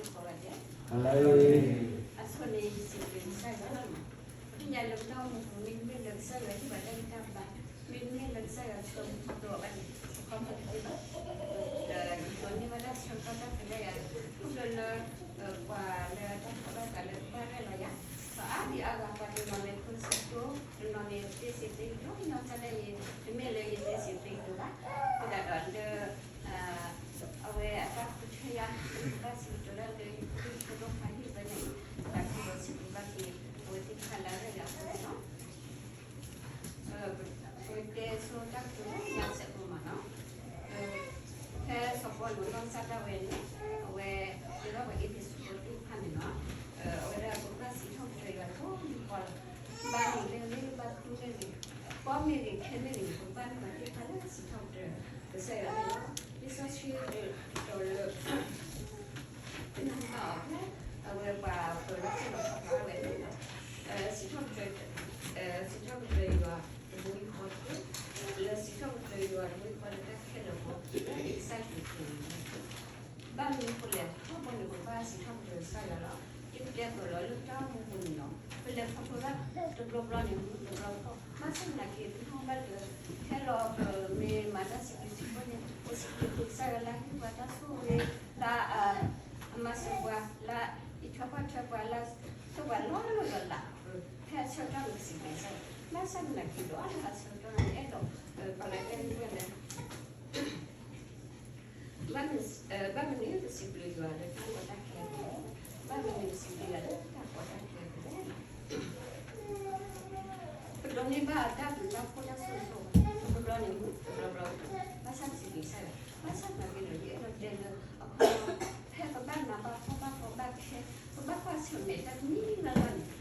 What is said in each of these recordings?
ကိးဂၤဒဲး, အဆိန့ၣ်ယစံးဘျုးကစၢ်ယွၤလီၤ. ပသ့ၣ်ညါလၢပတၢ်အိၣ်မူပူၤ မ့တမ့ၢ်လၢကစၢ်ယွၤဟ့ၣ်ပှၤတၢ်ဂံၢ်တၢ်ဘါ, မ့တမ့ၢ်လၢကစၢ်ယွၤဆိၣ်ဂ့ၤပှၤဒီးအဘၣ်န့ၣ် အခီပညီတသ့ဘၣ်. ဒီးယဒိးန့ၢ်ဘၣ်တၢ်ဆၢကတီၢ်တၢ်ဖဲးလၢယၤ ခီဖျိလၢ ပှၤလၢတၢ်ဖီၣ်ဘၣ်သးလၢကဘၣ်ရဲၣ်လီၤယၤ, ပှၤအါဒံအါဂၤ ပှၤတနီၤန့ၣ် ဖိဆံးတိ တနီၤန့ၣ် သ့စံးသ့ကတိၤ နီၢ်ကစၢ်ဒၣ်ယဲ တမ့ၢ်လၢယသ့စံးသ့ကတိၤဘၣ်. အဃိသတးဒီးလၢ အဝဲအတၢ်ဃုထၢယၤ လၢဘၣ်စံးကတိၤလၢလၢယဖိဒိၣ်ခွါဟံၣ်ဝဲန့ၣ် တၢ်ကစီၣ်စံးဘျုးဘၣ်က့ၤ အဝဲသ့ၣ်တဖၣ်လၢအရဲၣ်လီၤအဃိန့ၣ်လီၤ. ပကတဲဆိတၢ်ကတိၤလၢညါစဲးဖိမးနီၤ, ဖဲစီၤပီလူးနီၢ်ကစၢ်ဒၣ်ဝဲန့ၣ် အဝဲ တဲဘၣ်ပှၤအ့းဖ့းစူးဖိသ့ၣ်တဖၣ်န့ၣ်နီၤ, အဝဲဒၣ်ပကဘၣ်စံးထီၣ်ပတြၢၤယွၤတဘိယူၢ်ဃီလီၤ. ဘါမ့ၢ်ဂ့ၤ ဘါသူမ့ၢ်ဂ့ၤ, ကီမ့ၢ်ဂ့ၤ ခဲမ့ၢ်ဂ့ၤန့ၣ် ပကဘၣ်မ့ၢ်ပှၤသ့ၣ်တဖၣ်လၢစံးထီၣ်ပတြၢၤကစၢ်ယွၤန့ၣ်လီၤ. လံာ်စီဆှံတဲဒီးလၢ ပနၢ်ဘၣ်အီၤဖဲ အဝဲပှၤပၢၤလီၢ်ဆဲးလီၤခီဖျိဝဲန့ၣ်လီၤ. စံးထီၣ်ပတြၢၤ စံးထီၣ်ပတြၢၤယွၤတဘိယူၢ်ဃီတဘိ, လၢစံးထီၣ်ပတြၢၤယွၤတဘိယူၢ်ဃီလၢတၢ်ခဲလၢာ်အဃိ လၢကစၢ်ခရံာ်အဃိန့ၣ်လီၤ. ဘၣ်မနုၤအဃိလဲၣ်, ထီဘိန့ၣ် ပဘၣ်စံးထီၣ်ပတြၢၤကစၢ်ယွၤလီၤ. ယကတဲပၢၢ်လီၤလၢပတၢ်အိၣ်မူပူၤန့ၣ်လီၤ. ပလဲၤခီဖျိဘၣ်တဘျီဘျီန့ၣ် မုၢ်တဘျီဖီၣ်, ဘၣ်ဆၣ်သနာ်က့ ပထီၣ်ဘၣ်လၢ ဖဲလီၤပမ့ၢ်မၤတၢ်စံးဘျုးစံးဖှိၣ်န့ၣ် ပစံးဘျုးကစၢ်ယွၤလၢဟ့ၣ်ပှၤတၢ်ဆိၣ်ဂ့ၤ လၢ အမၤစၢၤပှၤ လၢအံးထွဲကွၢ်ထွဲပှၤ လၢအဆိၣ်ပှၤလီၤလိၢ်လီၤလး, ဖဲအဆၢကတီၢ်န့ၣ် ပစံးဘျုးကစၢ်ယွၤ, ဘၣ်ဆၣ်သနာ်က့ဒီး လၢအဆၢကတီၢ်န့ၣ် အဲၣ်ဒိး ပှၤလၢတၢ်ဟ့ၣ်ဝဲလၢ ဘၣ်မနုၤ ဘၣ်မနုၤပစံးဘျုးယွၤလၢတၢ်ကီတၢ်ခဲအပူၤလဲၣ်, ဘၣ်မနုၤပစံးဘျုးယွၤလၢတၢ်ကီတၢ်ခဲအပူၤလဲၣ်. ပဒိးန့ၢ်ဘၣ်တၢ်ဘျုးတၢ်ဖှိၣ်တၢ်ဆိၣ်ဂ့ၤဆိၣ်ဝါ တဘျီန့ၣ်မုၢ် တဘျီဘျီ, ဘၣ်ဆၣ်ပစံးဘျုးကစၢ်ယွၤ, ဘၣ်ဆၣ်သနာ်က့ဒီး ယအဲၣ်ဒိးတဲလၢ အခီပညီ ဖဲပဘၣ်နးဘၣ်ဖှီၣ်ဘၣ်ဖှီၣ်ဘၣ်ခဲ ပဘၣ်ကွၢ်ဆၢၣ်မဲာ်တၢ်တမံၤလၢ်လၢ်န့ၣ်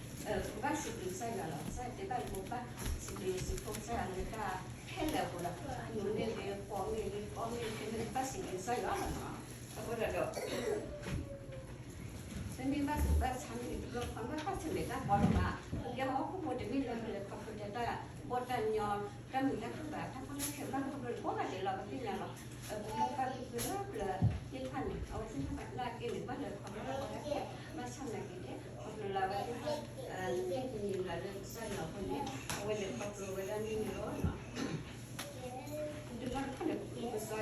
ပကဘၣ်စံးဘျုးကစၢ်ယွၤလီၤ. ကစၢ်ယွၤတဲဘၣ်လၢပဘၣ်စံးဘျုးစံးဖှိၣ်ကစၢ်ယွၤလၢတၢ်ခဲလၢာ်အပူၤလီၤ. အမုၢ်မ့ၢ်ဂ့ၤ ကိးမ့ၢ်ဂ့ၤ ကိးမ့ၢ်ဂ့ၤ ပဘၣ်စံးဘျုးကစၢ်ယွၤလီၤ. အဃိသတးဒီး ပမ့ၢ်ဘၣ်သူၣ်ဘၣ်ဆါမ့ၢ်ဂ့ၤ တဘျီတခီၣ် ဘၣ်ကွၢ်ဆၢၣ်မဲာ်တၢ်ကီလီၤဘၣ်. ပကဲဟီၣ်ခိၣ်ဖိတမ့ၢ်လၢပလဲၤခီဖျိတၢ်ဘီၣ်တၢ်ညီ တၢ်မုာ်တၢ်ခုၣ်ဘၣ်, တၢ်ကီတၢ်ခဲဘၣ်ခီဖျိကိးဂၤဒဲးလီၤ. ပသ့ၣ်ညါလီၤ. ပမ့ၢ်ဘၣ်ပှၤလၢပျၢၤသ့ၣ်တဖၣ်န့ၣ် အဝဲသ့ၣ်တဖၣ်လၢအကဲန့ၣ် ဘၣ်လဲၤခီဖျိတၢ်ကီတၢ်ခဲ ဘၣ်ဆၣ်သနာ်က့န့ၣ် ခီဖျိလၢအဝဲသ့ၣ်တဖၣ် သ့ၣ်တမံၤလၢကစၢ်ယွၤအဃိန့ၣ် အဝဲလဲၤခီဖျိဝဲဒၣ်န့ၣ်လီၤ. တဘျီတခီၣ်န့ၣ် ပကစၢ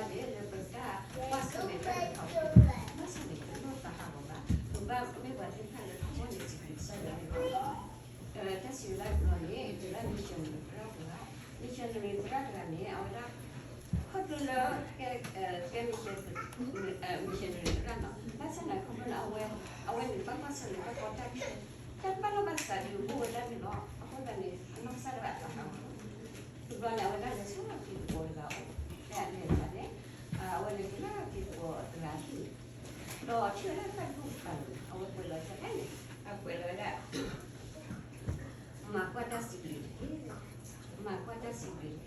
်ယွၤလၢပတၢ်ကွၢ်ဆၢၣ်မဲာ်တၢ်ကီ ဘၣ်ဆၣ်န့ၣ် ပတလိၣ်သးဟးဂီၤဘၣ်. ပဘၣ်မ့ၢ်ပှၤသ့ၣ်တဖၣ်လၢထီဘိန့ၣ် စံးဘျုးကစၢ်ယွၤန့ၣ်လီၤ. တၢ်စံးဝဲဒၣ်တဘျီန့ၣ် တုၤလၢ missionary သရၣ်တဂၤ, missionary သရၣ်တဂၤန့ၣ် အဝဲဒၣ် ခီဖျိလၢ ကဲ missionary သရၣ်နီၤ ဘၣ်ဆၣ်သနာ်က့ခီဖျိလၢအဝဲ အဝဲန့ၣ်ဘၣ်ကွၢ်ဆၢၣ်မဲာ်တၢ်ကီတၢ်ခဲ တၢ်ဘၣ်လိာ်ဘၣ်စးဒုးအိၣ်ဝဲဒၣ်န့ၣ်လီၤ. အဃိသတးန့ၣ် အနီၢ်ကစၢ်ဒၣ်ဝဲအသးဟးဂီၤ တဘျီန့ၣ် အဝဲဒၣ်လဲၤဆူတံၤသကိးတဂၤအိၣ် ဖဲအလဲၤတဂၤန့ၣ် အဝဲလဲၤတုၤလၢတံၤသကိးတဂၤအဟံၣ် ဒီးထံၣ်ဝဲဒၣ်တၢ်ဒူၣ်တဖၣ်န့ၣ် အဝဲကွဲးလီၤစ့ၢ်ကီးန့ၣ် အကွဲးလီၤဝဲဒၣ် မၤကွၢ်တၢ်စံးဘျုးတက့ၢ်, မၤကွၢ်တၢ်စံးဘျုးတက့ၢ်.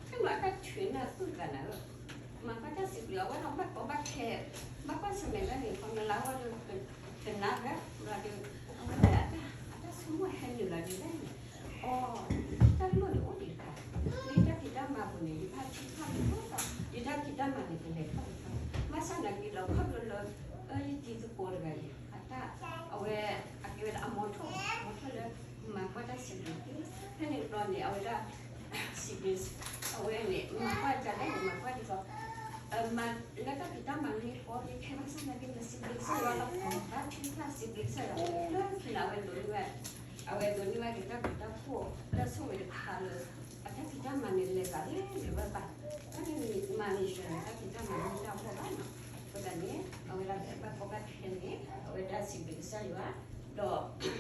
ဖဲန့ၣ်အတၢ်ထုးန့ၢ်သူၣ်တဂၤန့ၣ် မၤကွၢ်တၢ်စံးဘျုး အဝဲဒၣ်ဘၣ်ကီဘၣ်ခဲ ဘၣ်ကွၢ်ဆၢၣ်မဲာ်တၢ်န့ၣ် ခီမီလၢအဝဲဒီး ကနၣ်ဝဲ ဘျီဒီး အဝဲဒၣ်အတၢ်ဆိကမိၣ်ဟဲနုာ်လီၤဒ်လဲၣ်န့ၣ် အိ တၢ်လိၣ်န့ၣ်အိၣ်ဒံးတခါ လၢတၢ်ဖံးတၢ်မၤပူၤန့ၣ် ယဘၣ်ထုကဖၣ်တဘၣ်ဘၣ် ယတၢ်ဖံးတၢ်မၤန့ၣ် ကလဲၤထီၣ်ကထီၣ် ဘၣ်ဆၣ်သနာ်က့ဒီး ခီဖျိလၢ ယတံၤသကိးတဂၤအံၤ အတၢ် အဝဲ အကဲဝဲဒၣ်အမီထိၣ် မီထိၣ်လၢ မၤကွၢ်တၢ်စံးဘျုးတက့ၢ်. ဖဲန့ၣ်တဘျီန့ၣ် အဝဲဒၣ် စံးဘျုး အဝဲန့ၣ် မၤကွၢ်တၢ်ဒ်န့ၣ် မၤကွၢ်ဒ်သိး မၤလၢတၢ်ဖံးတၢ်မၤန့ၣ် ကီခဲဘၣ်ဆၣ်သနာ်က့ ပစံးဘျုးကစၢ်ယွၤလီၤ. ဘၣ်ထုကဖၣ်စံးဘျုးကစၢ်ယွၤ လၢခံန့ၣ် အဝဲဒိးန့ၢ်ဝဲ အဝဲဒိးန့ၢ်ဝဲက့ၤတၢ်ဘျုးတၢ်ဖှိၣ် တၢ်ဆိၣ်ဂ့ၤတခါလၢ အတၢ်ဖံးတၢ်မၤန့ၣ် လဲၤသးလဲၤလဲၤဝဲဘၣ်. တၢ်န့ၣ်မၤန့ၣ် ယွၤန့ၣ် တၢ်ဖံးတၢ်မၤန့ၣ် တၢ်အိၣ်ဘၣ်နီၤ. အဃိသတးန့ၣ် အဝဲဒၣ်လၢဘၣ်ကီဘၣ်ခဲန့ၣ် အဝဲဒၣ်စံးဘျုးကစၢ်ယွၤ ဒီး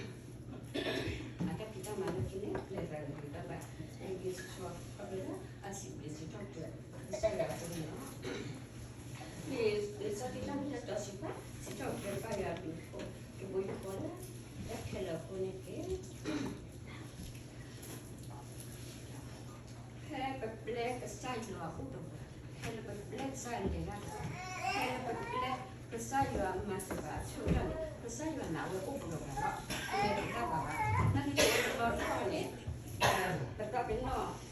အတၢ်ဖံးတၢ်မၤလၢခံန့ၣ် လဲၤသးလဲၤဘၣ်ဘၣ်. ယ့ၣ်ၡူးခီဖျိလၢအစံးဘျုးစံးထီၣ်ပတြၢၤ ကစၢ်ယွၤအဃိန့ၣ်လီၤ. လံာ်စီဆှံတၢ်မ့ၢ်တၢ်တီစံးပာ် စံးထီၣ်ပတြၢၤဘၣ်ယွၤအဘျုးအဖှိၣ် တဘိယူၢ်ဃီလၢ တၢ်ခဲလၢာ်အဃိန့ၣ်တက့ၢ်. ဖဲပပျဲကစၢ်ယွၤအိၣ်ဒီးပှၤ, ဖဲလၢပပျဲကစၢ်လဲၤတၢ်ဒီးပှၤ, ဖဲလၢပပျဲကစၢ်ယွၤမၤစၢၤပှၤအဆၢကတီၢ်န့ၣ် ကစၢ်ယွၤန့ၣ် အဝဲအိၣ်ဘူးဒီးပှၤလီၤ. ပလဲၤတဘၣ်ဘၣ်ဘၣ်. နာ်က့တဘျီတဘျီန့ၣ် ပသးပ့ၤနီၣ်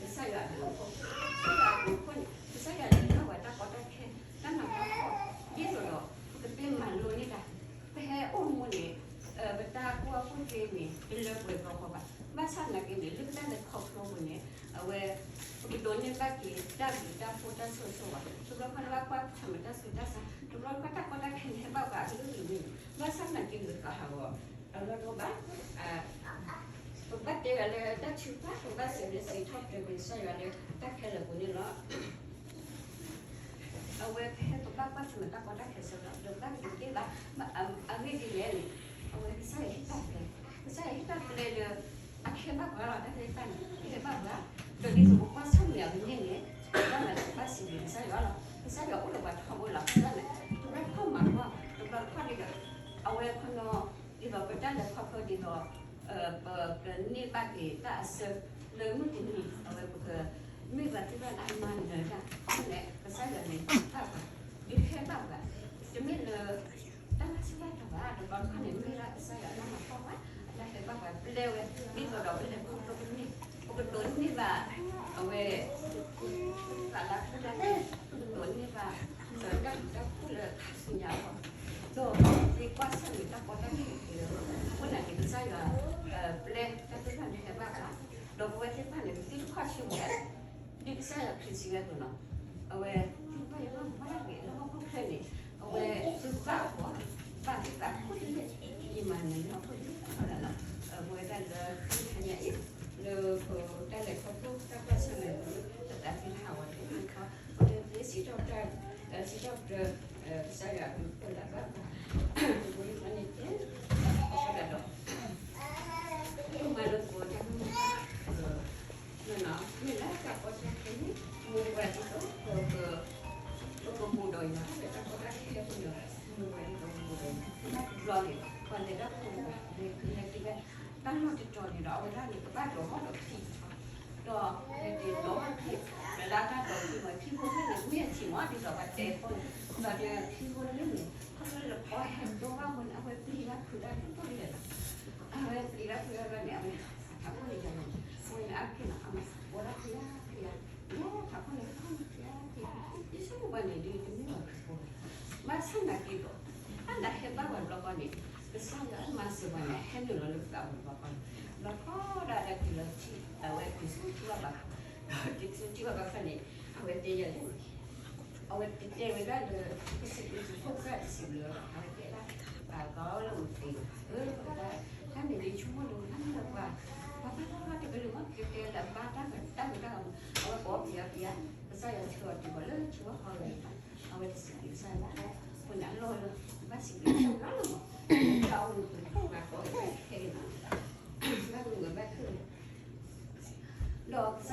ကစၢ်ယွၤအဘျုးအဖှိၣ်, ကစၢ်ယွၤအဘျုးအဖှိၣ်န့ၣ် ကစၢ်ယွၤန့ၣ် ဟ့ၣ်ပှၤတၢ်ကီတၢ်ခဲ တၢ်နးတၢ်ဖှီၣ် ဒ်သိးဒီး ပကသ့မၤလိန့ၢ်တၢ်, ပ န့ၣ် ပတၢ်ကူၣ်ဘၣ်ကူၣ်သ့န့ၣ် တလၢပှဲၤဘျီဃီဘၣ်. ဘၣ်ဆၣ်သနာ်က့န့ၣ် လၢပတၢ်လဲၤခီဖျိပူၤန့ၣ် အဝဲ ပကဒိးန့ၢ်ဘၣ်က့ၤတၢ်ဘျုးတၢ်ဖှိၣ်တၢ်ဆိၣ်ဂ့ၤဆိၣ်ဝါ, တဘျီတခီၣ်ဘၣ်ကွၢ်ဆၢၣ်မဲာ်တၢ်ဆူးတၢ်ဆါ, တဘျီတခီၣ်တၢ်ကီတၢ်ခဲန့ၣ်ဟဲဘၣ်ပှၤအကလုာ်ကလုာ်န့ၣ်, ဘၣ်ဆၣ်သနာ်က့န့ၣ် တကးဟးဂီၤ အလီၢ်တအိၣ်ဘၣ်. ပဘၣ်တဲအီၤလၢတၢ်ထုကဖၣ်, ပဘၣ်စံးဘျုးစံးထီၣ်ပတြၢၤက့ၤကစၢ်ယွၤလၢတၢ်ခဲလၢာ်ပူၤန့ၣ်လီၤ. အဝဲဖဲပဘၣ်ကွၢ်ဆၢၣ်မဲာ်တၢ်ကီတၢ်ခဲအဆၢကတီၢ် ဒီးပဘၣ်က့ၤတက့ၢ်ဘၣ်. အဂ့ၢ်ဒ်လဲၣ်န့ၣ်, အဝဲကစၢ်ယွၤဟ့ၣ်တၢ်ပျဲ, ကစၢ်ယွၤဟ့ၣ်တၢ်ပျဲလၢ အကဟဲဘၣ်ပှၤလီၤ. တၢ်သ့ၣ်တဖၣ်န့ၣ် ကဟဲဘၣ်ပှၤ, ဒီးဒ်သိးပကွၢ်ဆၢၣ်မဲာ်အီၤကန့ၢ်န့ၣ်, ဘၣ်မၤလၢပဘၣ်စံးဘျုးကစၢ်ယွၤလီၤ. ကစၢ်ယွၤအိၣ်ဒီးပှၤထီဘိလီၤ. ဘၣ်မၤ, တဘျီတခီၣ်မၤကွၢ်, တဘျီတခီၣ်ဒ်ဒီး အဝဲခီနီၤ ဒ်သိးပတၢ်လဲၤခီဖျိဒ်သိး ပကန့ၢ်ဘၣ်က့ၤတၢ်အဆၢလၢမုၢ်တနံၤ အဝဲပကမ့ၢ်ပှၤသ့ၣ်တဖၣ်လၢအမၤနၢၤတၢ်န့ၣ် ကစၢ်ယွၤန့ၣ်ဘၣ်ပှၤ, ဒုးဟဲဘၣ်ပှၤ, တမ့ၢ်လၢ တၢ်ဘၣ်ဆၣ်ဘၣ်တီၤဘၣ်, တဘျီတခီၣ်န့ၣ် မ့ၢ်ဒၣ်ကစၢ်ယွၤအတၢ်မၤပှၢ်ဘၣ်, အတၢ်ဟဲဘၣ်ပှၤပျဲဝဲ, ဒ်သိးဒီးပလဲၤခီဖျိကန့ၢ်, ပကဒိးန့ၢ်ဘၣ်, အဝဲ ပာ်လၢ်ဖုလၢ်န့ၣ်, ပကဒိးန့ၢ်ဘၣ် တၢ်ဘျုးတၢ်ဖှိၣ်လၢခါဆူညါအဂီၢ်, ဒီးပကွၢ်ဆၢၣ်မဲာ်တၢ်ကီတၢ်ခဲလၢ အဃိန့ၣ်ကစၢ်ယွၤ ပျဲတၢ်သ့ၣ်တဖၣ်န့ၣ်ဟဲဘၣ်ပှၤ, ဒီးပဝဲသ့ၣ်တဖၣ်န့ၣ် ပသံတခီၣ်ဆူမဲာ် ဒ်ကစၢ်ယွၤခရံာ်စံးဝဲအသိးနီၤ, အဝဲ သ့ၣ်တဖၣ်ယဘၣ်မၤဘၣ်တၢ်ဂ့ၤ လၢဟီၣ်ခိၣ်ချၢန့ၣ်, အဝဲသုဘၣ်အီၤ, ဘၣ်သ့ၣ်သးခိၣ်တလ့ၢ်, ယမၤနၢၤလၢဟီၣ်ခိၣ်ဒ်သိးလီၤ. ပဝဲဒၣ်လၢ ခါညါအံၤ လၢပတၢ်လဲၤခီဖျိတၢ်ကွၢ်ဆၢၣ်မဲာ်ပူၤ ပသးသ့ၣ်တဟးဂီၤတ့ၢ်ခီ, ပစံးထီၣ်ပတြၢၤ, စံးထီၣ်ပတြၢၤ ကစၢ်ယွၤအဘျုးအဖှိၣ်လၢအဘၣ်ပှၤ, ပဝဲန့ၣ်န့ၣ် အဃိသတးဒီး ပမၤလိသကိးတၢ်မုၢ်မဆါ မ့ၢ်လၢတၢ်ကီတၢ်ခဲန့ၣ် မ့ၢ်ပှၤဒ်သိး ပကဘူးဒီးယွၤလၢတၢ်ကီတၢ်ခဲအပူၤဒီး မ့ၢ်ပှၤဒ်သိးဘူးဒီးယွၤ တၢ်တဘျီန့ၣ် ပှၤလဲၤတၢ်ဖိတဂၤ လဲၤက့ၤလဲၤက့ၤဝဲ တၢ်လီၢ်တတီၤန့ၣ်ဒီး အဝဲဒၣ်န့ၣ် ကဘၣ်ဒိးဟီၣ်ဒီးခံ ဒီးလဲၤက့ၤဒိးဟီၣ်ခံ လၢတၢ်ဒိးခံမး ခံဖိန့ၣ် မ့ၢ်အထံၣ်မး ဒ်သိးပှၤတဲအဃိန့ၣ် ဒီးခံဖိလၢန့ၣ် ခီဖျိလၢပှၤဟဲဒိးဘၣ်အဃိန့ၣ် အဝဲပျံၤဘၣ်ဖုးတၢ်ဒိၣ်ဒိၣ်လဲၣ်လီၤ. အဝဲပျံၤဘၣ်ဖုးတၢ်ဘျီန့ၣ် အဝဲအထးခိၣ်န့ၣ်ယၤန့ၣ် အဝဲန့ၣ်အါတက့ၢ်နီၤ အမၤသကိးတၢ်ဖုးယါဖုးယါ လၢထးခိၣ်န့ၣ် ဖုးယါဖုးယါ ယဆိကမိၣ်ပှၤန့ၣ်ဒ်တမ့ၢ်ဘၣ်ဖုးဖိ ဘၣ်ဆၣ်သနာ်က့ဒီး တၢ်လၢဟဲဘၣ်ပှၤတဘျီဃီန့ၣ် ကစၢ်ယွၤအမၤစၢၤပှၤန့ၣ် ဟဲနုာ်လီၤလၢပသးပူၤတဘျီဃီန့ၣ် လီၤထီၣ်ဒၣ်လၢတုၤလၢထံၣ် အဝဲတုၤဆူထံၣ်ဘၣ်ပှၤ ဒီးတုၤဆူထံၣ်ဘၣ်ပှၤခါန့ၣ် အဝဲတဲယၤလၢ အဝဲတဲဝဲဒၣ်လၢ ကစံးဘျုးစံးဖှိၣ်ကစၢ်ယွၤတစံးဘျုး အဝဲတဲဒၣ် ပှၤကီလၢမူးသ့ အၢ တၢ်န့ၣ်ဒ်ဆိကမိၣ်လၢ တၢ်မ့ၢ်လၢပှၤ ပှၤဘၣ်တၢ်တကလုာ်မ့ၢ်ကတဲလၢအဘၣ်တၢ်တၢ်မူတၢ်ဂီၤမူ အဝဲကိးပယီၤပယီၤ ကစၢ်ယွၤဆှၢအီၤတုၤဃီၤလၢထံဝီဟီဝဲ အဝဲတစံးဘျုးကစၢ်ယွၤ အဃိန့ၣ်အလီၢ်လၢ ဘၣ်စံးဘျုးကစၢ်ယွၤလီၤမး တၢ်အိၣ်မူပူၤ ပှၤကိးဝဲခဲအံၤလီၤ ဘၣ်မုာ်ဝဲဘၣ်ခုၣ် ဒီးကစၢ်ယွၤ ကစၢ်ယွၤကလုၢ်ကထါ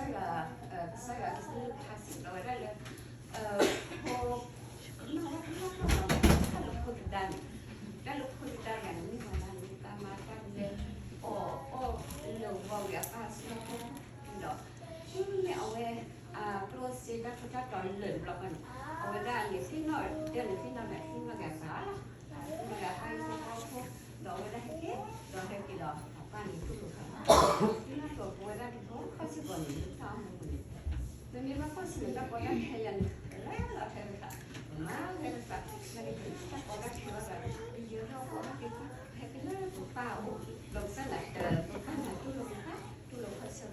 စံးဘျုးဝဲဒၣ်လၢ ဖိ ကမၣ်ဝဲကမၣ်ထီၣ်လီၤ တၢ်လၢဖိတဒါန့ၣ် တၢ်လၢဖိတဒါန့ၣ် မ့ၢ်ဝဲဒၣ်န့ၣ် တၢ်မၤတၢ်လဲၤ အီၣ်အီၣ်လၢာ်ဝီဝံၤ အပၢ်အဆၢဖိ ဒီး မ့ၢ်အဝဲ ကျိၣ်စ့တၢ်ထူးတၢ်တီၤလၢာ်တဘျီဃီန့ၣ် အဝဲဒၣ်န့ၣ် သ့ၣ်နီၣ်တဲန့ၣ် သ့ၣ်နီၣ်န့ၣ် သ့ၣ်နီၣ်က့ၤအပၢ်လီၤ သ့ၣ်နီၣ်က့ၤအပၢ်အဖိ ဒီးအဝဲဒၣ်ဟဲက့ၤ ဒီးဟဲက့ၤဒီး အပၢ်န့ၣ်တူၢ်လိာ်ခါလီၤ သ့ၣ်နီၣ်က့ၤပဝဲဒၣ်တဘျီခီၣ်စ့ၢ်ကီးန့ၣ် လၢတၢ်အိၣ်မူပူၤန့ၣ် ပမ့ၢ်ဘၣ်ကွၢ်ဆၢၣ်မဲာ်တၢ်ကီတၢ်ခဲယၤန့ၣ် ပလဲၤလီၤဟဲကစၢ် ပမၤဟဲကစၢ် နာ်က့ၤတၢ်ကီတၢ်ခဲဘၣ်ဘၣ် ပယၢၤထီၣ်ကီၢ်ဘၣ်က့ၤ ဟဲက့ၤလၢပပၢ်အအိၣ် ဒီးကစၢ်ယွၤ ပပၢ်န့ၣ်တူၢ်လိာ်ပှၤ တူၢ်လိာ်ခီၣ်ဆၢပ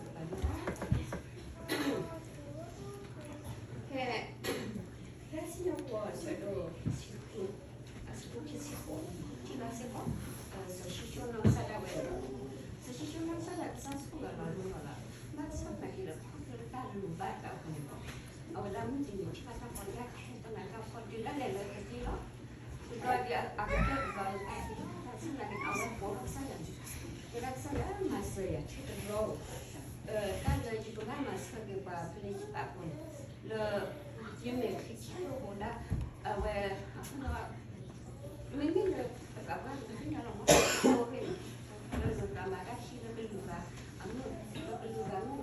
ပၢ်န့ၣ်လီၤ ဖဲ ဖဲစံၣ်ညီၣ်ကွီၢ်ဆၢဒိၣ်ဆံဃု အဆၢဖိခံဆံဃိး ထံၣ်ဘၣ်စ့ၢ်ကီး စီၤၡံၣ်ၡိၣ်နီၢ်ကစၢ်ဒၣ်ဝဲ စီၤၡံၣ်ၡိၣ်နီၢ်ကစၢ်ဒၣ်ကစၢ်ဆိၣ်ဂ့ၤလီၤလိၣ်လီၤလီၤ ဘၣ်ဆၣ်သနာ်က့ဒီး ခီဖျိလၢတၢ်လိၣ်ဘၣ်တၢ်အဃိန့ၣ်လီၤ အဝဲဒၣ်မုၢ်တနံၤထံၣ်ဘၣ်တၢ်ကီတၢ်ခဲ တၢ်နးတၢ်ဖှီၣ်ဒုးတၢ်လဲၤလၢကသ့လီၤ တဘျီဒ်အကတၢၢ်တဘျီလၢတၢ်သ့ ဘၣ်ဆၣ်သနာ်က့ အဝဲကိးထီၣ်ကစၢ်ယွၤ ကိးထီၣ်ကစၢ်ယွၤမၤစၢၤယၤထဲတဘျီဧိၤ တၢ်လၢယကဘၣ်မၤဆၢက့ၤပှၤဖဲလၢယသးပူၤန့ၣ် လၢ ယမဲာ်ချံခံလိာ်ဘိးဒၣ် အဝဲ အဃိဒီး မ့မ့ၢ်လၢ ပသးပှၢ်တဘျီညါလီၤမး အဝဲန့ၣ် လၢနပှၤမၤတၢ်ခံလၢကလုာ်ဂၤ အမုၢ် လၢကလုာ်ဂၤမုၢ်န့ၣ် အိၣ်ဟး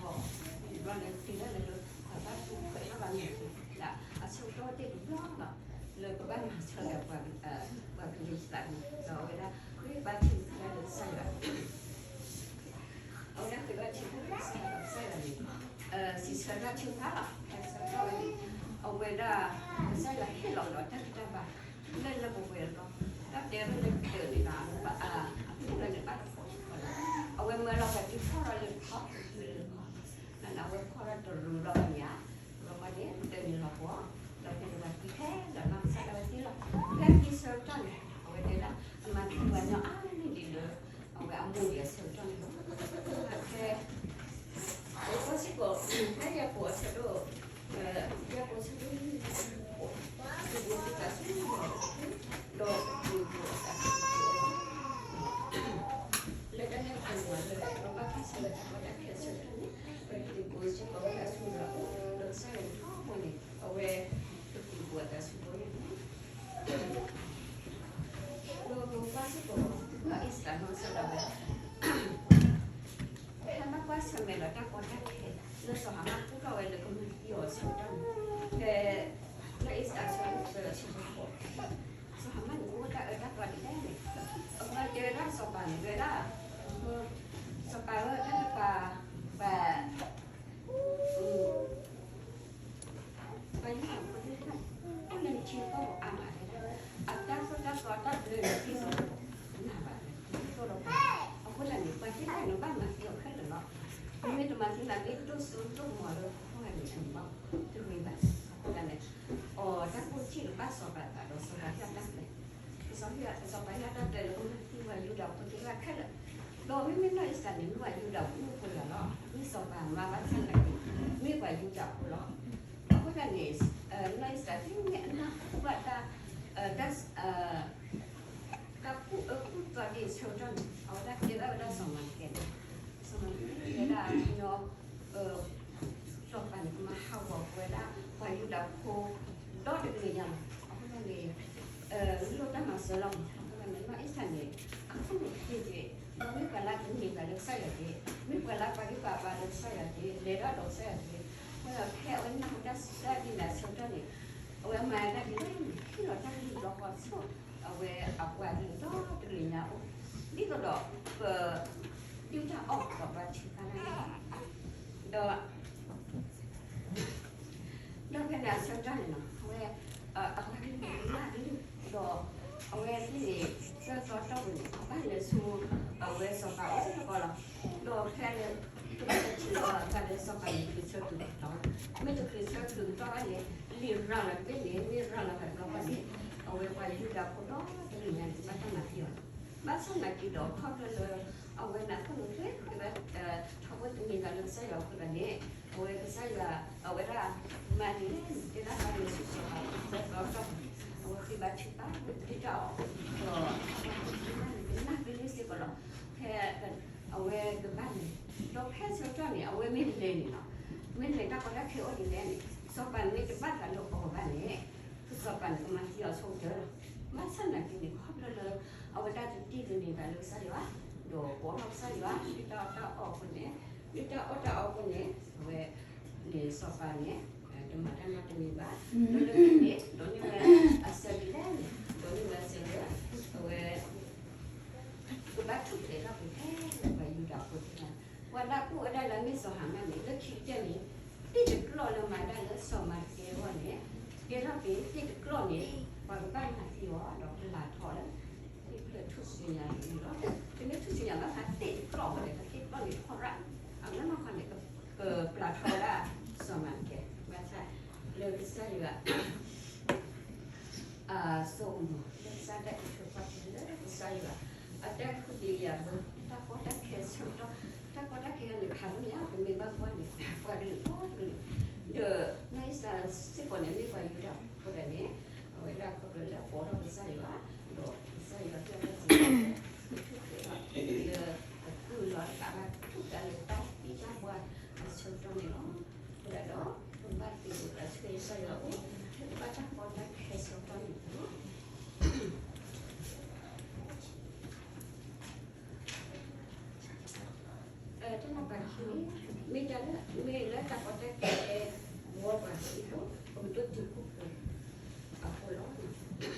ဂီၤ တဘျီန့ၣ် သ့ၣ်ညါလၢ ပှၤဘၣ်တူၢ်ခွဲးထီၣ်ဘၣ်န့ၣ် ဒ်အဆၢကတီၢ်တ့ၢ်တဘျီလီၤ လၢကဘၣ်မၤဆၢက့ၤပှၤ ပှၤဖဲလၢယသးပူၤ ဒီးအဝဲဒၣ် ဃ့ဘါထုကဖၣ်လၢကစၢ်ယွၤ အဝဲဒၣ်ဃ့ဘါထုကဖၣ်လၢကစၢ်ယွၤ ကစၢ်ယွၤန့ၣ် စံးဆၢတၢ်ထုကဖၣ်လီၤ ဖဲဆၢကတီၢ်ဝဲန့ၣ် အဝဲဒၣ် ကစၢ်ယွၤဟ့ၣ်လီၤဒီးတၢ်ဂံၢ်တၢ်ဘါ လၢလၢပှဲၤပှဲၤလီၤ တၢ်တဲဝဲလၢ စ့ၢ်ကီး နီၢ်အ့စတၢ်နီၢ်စၢၤဒၣ်ဝဲ ဟဲဘၣ်ကွၢ်ဆၢၣ်မဲာ်ဒီးတၢ်ကီတၢ်ခဲ လၢစီၤဟၤမၣ်ကူၣ်ထီၣ်ဝဲလၢကမၤသံအီၤအဆၢကတီၢ်န့ၣ်, ဖဲ နီၢ်အ့စတၢ်ဆၢထၢၣ်အဆၢကတီၢ် စီၤဟၤမၣ်န့ၣ် အိၣ်တၢ်အၢတၢ်သီဒ်လဲၣ်န့ၣ်, အဝဲတဲဝဲဒၣ်စီၤပၤန့ၣ် ဝဲဒၣ် စီၤပၤဧၢ တၢ်တပာ် ပှၤ ပှၤယူဒၤဖိသ့ၣ်တဖၣ်န့ၣ် အိၣ်လၢနထံကီၢ်ပူၤအါမး တဲဒၣ်ဝဲ အတၢ်သိၣ်တၢ်သီတၢ်ဘျၢန့ၣ် သ့ၣ်နီၣ်နၤဘၣ် ဒ်သိးဒီး အဃိသတးန့ၣ် ပှၤသ့ၣ်တဖၣ်န့ၣ် ဘၣ်မၤသံအီၤခဲလၢာ်လီၤ. မ့ၢ်တမၤသံသး မ့ၢ်ဒိၣ်စိဒိၣ်ကမီၤလၢဟီၣ်ဂၤန့ၣ် အန့ၣ်ဘၣ် တဂ့ၤဘၣ်. အဃိသတးန့ၣ် အတၢ်ကူၣ်ထံၣ်ကဘၣ်စီၤပၤသးဒီးစီၤပၤဟ့ၣ်အတၢ်ပျဲ စီၤပၤဟ့ၣ်အတၢ်ပျဲလၢကမၤသံပှၤယူဒၤဖိသ့ၣ်တဖၣ်ခဲလၢာ်, ဒီးမ့မ့ၢ်နီၢ်အ့စတၢ်န့ၣ် မ့ၢ်ပှၤယူဒၤဖိဖိတဂၤလီၤ. မ့ၢ်စီၤပၤမၤဘၣ်ဆၣ်သနာ်က့ မ့ၢ်ပှၤယူဒၤဖိလီၤ. အဃိသတးန့ၣ် နီၢ်အ့စတၢ်သ့ၣ်မ့ၢ်အနၢ်ဟူဘၣ်တၢ် တၢ် တၢ်ကူၣ်အၢကူၣ်သီဒ်အံၤအဆၢကတီၢ်န့ၣ် အဝဲဒၣ်တဲဘၣ်ဝဲဒၣ်စီၤမၤဒကဲန့ၣ်, စီၤမၤဒကဲတဲဝဲဒၣ် ညီ စီၤပၤန့ၣ် ကမၤဟးဂီၤဝဲဒၣ် ပှၤယူဒၤဖိ ဒီတကလုာ်ညါလီၤ. အဃိသတးန့ၣ် လိၣ်တၢ်မၤစၢၤလီၤ. အဃိသတးန့ၣ် နီၢ်အ့စတၢ်န့ၣ် အခိၣ်နူာ်တက့ၢ်က့ၢ် ဒီးမ့ၢ်ပှၤလၢတမ့ၢ်ဘၣ်လၢကစၢ်ယွၤက့ၢ်, မ့ၢ်ပှၤလၢပှၤဂံၢ်ပှၤဘါလၢကစၢ်ယွၤက့ၢ်, လဲၤတၢ်ဒီးကစၢ်ယွၤက့ၢ်, အဃိဒီးဖဲအဝဲနၢ်ဟူတၢ်စံးတၢ်ဒ်န့ၣ်အဆၢကတီၢ်န့ၣ် အဝဲမၤတၢ်ဒ်လဲၣ်န့ၣ် ဟ့ၣ်လီၤတၢ်လုၢ်လီၤဃီဆိ အဝဲအပှၤကလုာ်ဒီတကလုာ်ညါအိၣ်, ဒ်သိးဒီး ပ ဒုၣ်တၢ်အီၣ်ဒီးပှၤထုးဖးတၢ်န့ၣ်လီၤ. ဒီး ဒီးဖဲန့ၣ်အဆၢကတီၢ်န့ၣ်လီၤ အဝဲ အပှၤကလုာ်န့ၣ် မၤကလုာ် ဒီး အဝဲသ့ၣ်န့ၣ် သၢသီတီၢ်ပူၤန့ၣ် အဘၣ်လဲၤဆူ အဝဲစီၤပၤအိၣ်စ့ၢ်ကီးလီၤ. ဒီးဖဲလၢ ကဘၣ်လဲၤထံၣ်လီၤအသးလၢစီၤပၤန့ၣ် ချုးဆၢချုးကတီၢ်, မ့ၢ်တချုးဆၢချုးကတီၢ်ဘၣ်န့ၣ် လံာ်ရၤလီၤတဘ့ၣ်န့ၣ် မ့ၢ်ရၤလီၤဖဲတဘျီဃီန့ၣ် အဝဲပှၤယူဒၤဖိဒီတကလုာ်ညါန့ၣ် ကဘၣ်တၢ်မၤသံအီၤလီၤ. ဘၣ်ဆၣ်သနာ်က့ဒီး ခီဖျိလၢ အဝဲန့ၣ်ခိၣ်နူာ်ချ့ ကဘၣ် ထီဘိတမ့ၢ်ဘၣ်လၢကစၢ်ယွၤအဃိသတးန့ၣ် အဝဲကစၢ်ယွၤ အဝဲဒၣ် မၤဒ်လဲၣ် တဲဒၣ်ဘၣ်န့ၣ် ဆူစီၤပၤ သၢသီတီၢ် အဝဲဃ့ဘါထုကဖၣ် ဒုၣ်တၢ်အီၣ် ဒီး ကနၣ်ကလုၢ်စ့ၢ်ကီးလီၤ. ဖဲ အဝဲကဘၣ်န့ၣ် ဒီးဖဲဆၢကတီၢ်န့ၣ် အဝဲမ့ၢ်လဲၤန့ၣ်လီၤ. မ့ၢ်လဲၤတၢ်ကီတၢ်ခဲအိၣ်ဒ်လဲၣ်န့ၣ် စီၤပၤမ့ၢ်တဘၣ်သးလၢအီၤဘၣ်န့ၣ် စီၤပၤန့ၣ် ကမၤသံအီၤဆိကတၢၢ်လီၤ. ဘၣ်ဆၣ်သနာ်က့န့ၣ် ခီဖျိလၢ အဝဲဒၣ်တတံၢ်တန့ၢ်ဘၣ်လၢကစၢ်ယွၤ ဒီးပိာ်ထီၣ်ကစၢ်ယွၤ ဒုၣ်တၢ်အီၣ်တၢ်အီအဃိန့ၣ် ဒုၣ်တၢ်အီၣ်တၢ်အီအဃိန့ၣ် အဝဲ န့ၣ်စီၤပၤန့ၣ် တမၤတၢ်နီတမံၤဘၣ် လၢလၢန့ၣ် ဒိးန့ၢ်ဝဲအစၢၤဒ်လဲၣ်န့ၣ် ဒိးန့ၢ်ဝဲအစၢၤလၢ အဝဲ ကဘၣ်ထူၣ်ဖျဲးထီၣ်က့ၤဖဲလၢပှၤယူဒၤဖိသ့ၣ်တဖၣ် ပှၤလၢအကူၣ်ဝဲဒၣ်လၢမ့ၢ်စီၤဟၤမၣ်န့ၣ် လၢခံကတၢၢ်န့ၣ် သ့ၣ်တကျီၢ်လၢမၤဒၣ်လၢစီၤမၤဒကဲအဂီၢ်န့ၣ် ကဲထီၣ်က့ၤသ့ၣ်တကျီၢ်န့ၣ် ပှၤကဘၣ်မၤသံအီၤဒီးပျၢ်ထီလၢ သ့ၣ်ဖျၢၣ်ထူၣ်စုညါန့ၣ်လီၤ. တမ့ၢ်ထူၣ်စုညါဘၣ်သ့ၣ်တကျီၢ်ဝဲဒီး သ့ၣ်တကျီၢ်န့ၣ်ထီၣ်ရၣ် အနီၢ်နီၢ်ခီန့ၣ် ကပျၢ်ထီဝဲဒၣ်စီၤမၤဒကဲ ဘၣ်ဆၣ်လၢကစၢ်ယွၤ အစိကမီၤ လၢကစၢ်တၢ်အုၣ်က့ၤခီၣ်က့ၤလၢကစၢ်ယွၤ အတၢ်ခူသူၣ်ယၤဘၢ တၢ်ကီတၢ်ခဲဆၢကတီၢ် တၢ်ကီတၢ်ခဲန့ၣ်ခးလၢညါ ပမ့ၢ်ဘၣ်ကွၢ်န့ၣ် ပှၤကလုာ်ဒီတကလုာ် ဒီးနီၢ်အ့စတၢ်စ့ၢ်ကီးန့ၣ် မ့ၢ်ပှၤယူဒၤဖိဒၣ်န့ၣ် အဝဲဒၣ်ခီဖျိလၢအပိာ်ထီၣ်ကစၢ်ယွၤ ဒီးကစၢ်ယွၤပျၢ်တၢ်စံး လၢအကုၢ်လီၤတကးဘၣ် ထူၣ်ဖျဲးလၢတၢ်သံတၢ်ပှၢ်အဆၢကတီၢ်န့ၣ်လီၤ. အဃိဒီး ပဘၣ်သ့ၣ်နီၣ်ထီၣ်ကစၢ်ယွၤအအိၣ် လၢကဘၣ်တၢ်ကီတၢ်ခဲဆၢကတီၢ်န့ၣ်လီၤ. တၢ်နီၤဖးခံန့ၣ် မ့ၢ်တၢ်လၢ မ့ၢ်လၢတၢ်ကီတၢ်ခဲ ဝီပှၤစံးဖိ ပကဒိးတုၤခိၣ်ကျၢၢ်အဃိလီၤ.